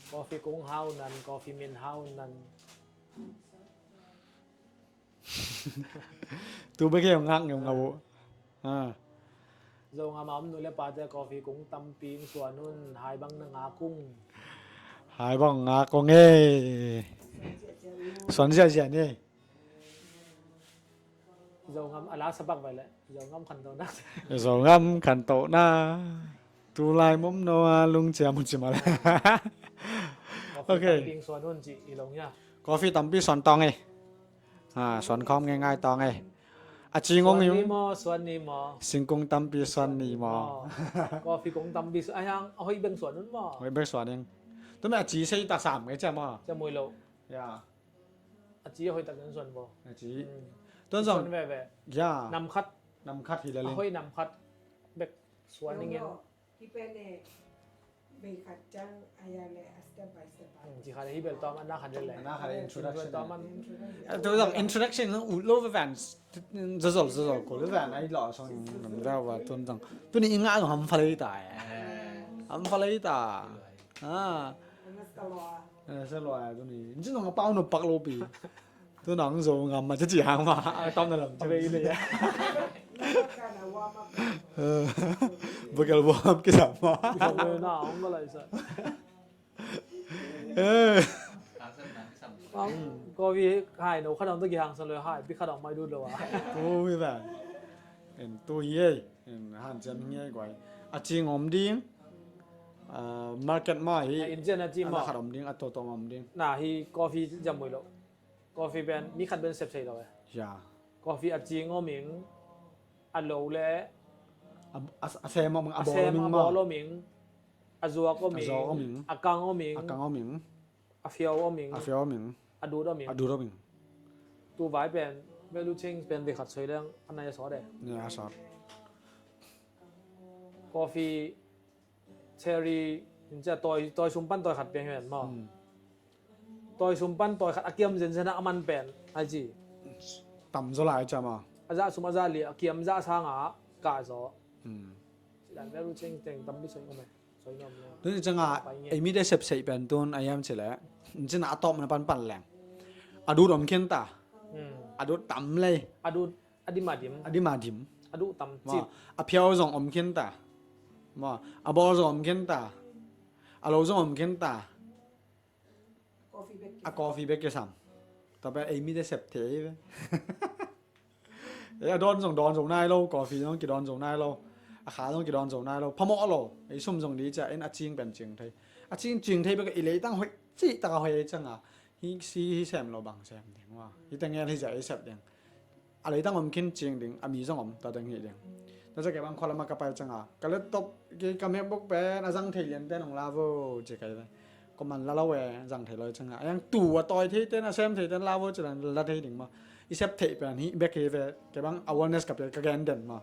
Coffee kung hau nan, coffee min hau nan. Tu bek hi ngak ngem ngau. Ah. Zo ngam a om nu le pate coffee kung tampi ing suan un, hai bang na ngak ung. Hai bang ngak ung e. Suan ziazia ni. Zo ngam a la sapak vai le. Zo ngam khanto na. Zo ngam khanto na. Tulai mom no a lungcia mun ci mah le. Ok. Coffee tampi ing suan un ci i long ya. Coffee tampi suan tawng e. Ha, suan khawm ngeingai tawng e. A ci ngong ing. Suan ni maw, suan ni maw. Singkung tampi suan ni maw. Coffee kung tampi suan. A hiang, a hoih beng suan un maw. Hoih beng suan ing. Tu me a ci sei ta sam ngai cia maw. Cia mui lo. Ya. A ci a hoih tak nan suan maw. A ci. Hmm. Tuan zong. Suan ve ve. Ya. Nam khat. Nam khat hi la ling. A hoih nam khat. Bek suan ing in. Hi pen e, bei khat ciang a ya le a step by step a. Hmm, ci khat hi bel tawm a na khat le. A na khat introduction. Tawm an. Introduction. Eh, tu zong introduction ut lo ve van. Zazol, zazol ko le van ai lo song nam da wa tun zong. Tuni i ngah zong ham fa lei ta e. Ham fa lei ta. Ah. Nasa lo a. Nasa lo a tuni. Nci zong a pau no pak lo pi. Tu nang zo ngam ma ci hang ma. A tam na lam ci bei le. Bukel warm up ki sam ma. Zo na ong ka lai sa. Eh. Ang ko vi hai no kha dong to ki hang sa lo hai bi kha dong mai du lo a. Tu vi ba. En tu hi ei. En han ciam hi ei guai. A cing om ding. Ah, market ma hi. A in cian a ci ma. Ana khat om ding, a to to om ding. Na hi coffee jam mui lo. Coffee pen mi khat pen sep sei lo e. Ya. Coffee a cing om ing, a lo le a, a, a sem om ing, a bawl om ing, a zuak om ing, a kang om ing. A kang om ing. A fiau om ing. A fiau om ing. A dut om ing. A dut om ing. Tu vai pen value chain pen ve khat soi leng a nai a sawt e. Nai a sawt. Coffee cherry in cia tawi, tawi sum pan tawi khat piang hian maw. Hmm. Tawi sum pan tawi khat a kiam zenzen a man pen ai ci. Tam zaw lai cia maw. A zah sum a zah li a kiam zah sanga kah zaw. Hmm. Ci dan value chain teng tampi soi om e. Tuni cianga ei mite sep theih pen tun a hiam cileh, in cina a tawpna panpan leng a dut om khin ta. Hmm. A dut tam lei. A dut a dim a dim. A dim a dim. A dut tam cip. A phiau zong om khin ta. Maw, a bawl zong om khin ta. A lo zong om khin ta. A coffee bek kisam. Tua pen ei mite sep thei ve. Ei a dawn zong dawn zo nai lo, coffee zong kidawn zo nai lo, a kha zong kidawn zo nai lo, phamawh lo, ei sum zong di cia in a cing pen cing thei. A cing cing thei bek i leitang hoih cih taka hoih ei cianga hi si hi sem lo bang sem ding maw. Hi tengel hi zia ei sep ding. A leitang om khin cing ding, a mi zong om, tua teng hi ding. Tua cia kei bang khualama ka pai cianga ka laptop kei ka MacBook pen a zang thei lian ten hong la vo ci kai ve. Ko man la lo e, zang thei lo e cianga a yang tu a tawi thei ten a sem thei ten la vo ci la thei ding maw. I sep theih pen hi bek hi ve, kei bang awareness ka pia ka gen den maw.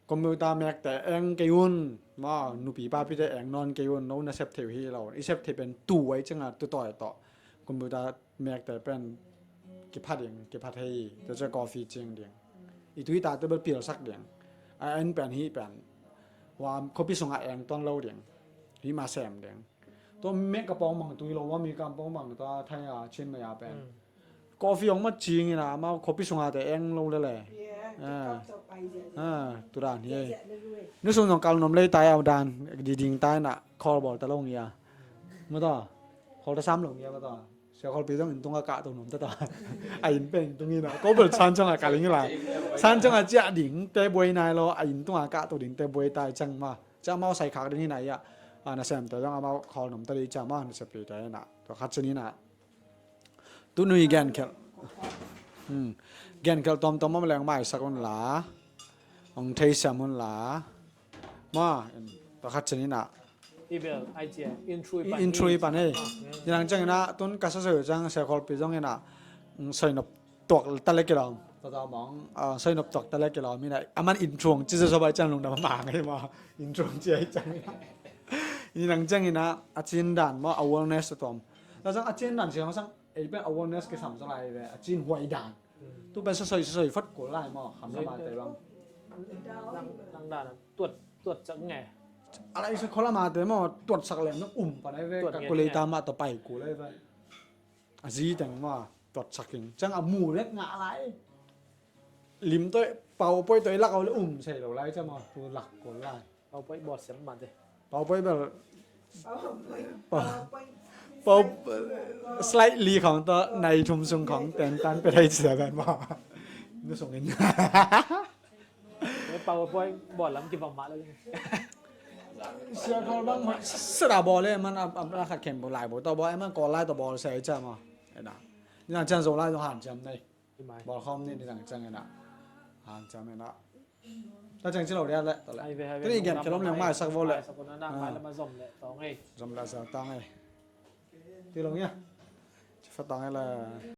Computer mekte eng kei un maw, nupi papite eng nawn kei un, no na sep theih uh hi lo. I sep theih pen tu ai cianga tu tawi tawh computer mekte pen kipha ding, kipha thei, tua cia coffee cing ding. I tui tate bel pilsak ding. A en pen hi pen hua khuapi sungah eng tuan lo ding. Hi ma sem ding. Tua mek ka pawng bang tui lo, wa mi kam pawng bang tua thai a chin maya pen. Hmm. Coffee ong ma cing ina, amau khuapi sunga te eng lo lele. Yeah, ah, tu dan hi. Nu sung zong kal nom lei tai au dan, di ding tai na, call bawl ta lo ngia. Mata, call ta sam lo ngia mata. Sia call pi zong in tunga kah to nom ta ta. A in pen in tung ina. Ko bel san chang a kal ing la. San chang a cia ding te buai nai lo, a in tunga kah to ding te buai tai chang ma. Cia amau sai khak ding ina ia. A na sem te zong amau call nom ta di cia ma, na sem pi te ina. Tua khat cin ina. Tunui genkhelh. Hmm. Genkhelh tawmtawm om leng maisak un la. Ong theisiam un la. Ma, pakhat ciangin ah. I bel, ai cia, in three pan. In three pan ei. Ah, hmm. Inang ciangin ah, tun ka sasoi ciang, sia kholpi zongin ah, mm, soinop tuak ta le kilawm. Tata mong, ah, soinop tuak ta le kilawm. Ina, aman in three ci sa so bai ciang lungdam a mang ei ma. In three ci ai ciangin ah. Inang ciangin ah, a cin dan maw, awareness a tuam. Tua ciang a cin dan siang sang, ei pen awareness kisam zaw lai ve, a cin huai dan. Tu pen sasoi, sasoi fot kul lai maw, kham lam a te bang. Nang, nang dan a tuat, tuat sak nge. A lai sa khualam a te maw, tuat sak lem nang um pan ai ve, calculator mah tawh pai kul ai ve. A zi teng maw, tuat sak ing. Ciang a mu lek ngah lai. Lim tawh, PowerPoint tawh i lak au le um sei lo lai ciang maw, tu lak kul lai. PowerPoint bawlsiam mah te. PowerPoint bel. Power, power, slightly khong tawh nai thum sung khong ten tan pe thei cia dan maw. Nu sungin. PowerPoint bawl lam kibang mah lo. Sia khol bang hoih sat a bawl le man a, a, a khat khem bawl lai bawl tawh bawl, e man kawl lai tawh bawl sia i cia maw. Ena. Ni nang ciang zo lai zong hanciam nei. Bawl khawm ni, ni nang ciang ena. Hanciam ena. Ta ciang ci lo dia le, ta le. Ai ve, ai ve, tuni gen kelom leng maisak vo le. Maisak vo na, ah, mai lama zom le tawng ei. Zom le sa tawng ei. Ti lo ngia. Ci fa tawng ei le.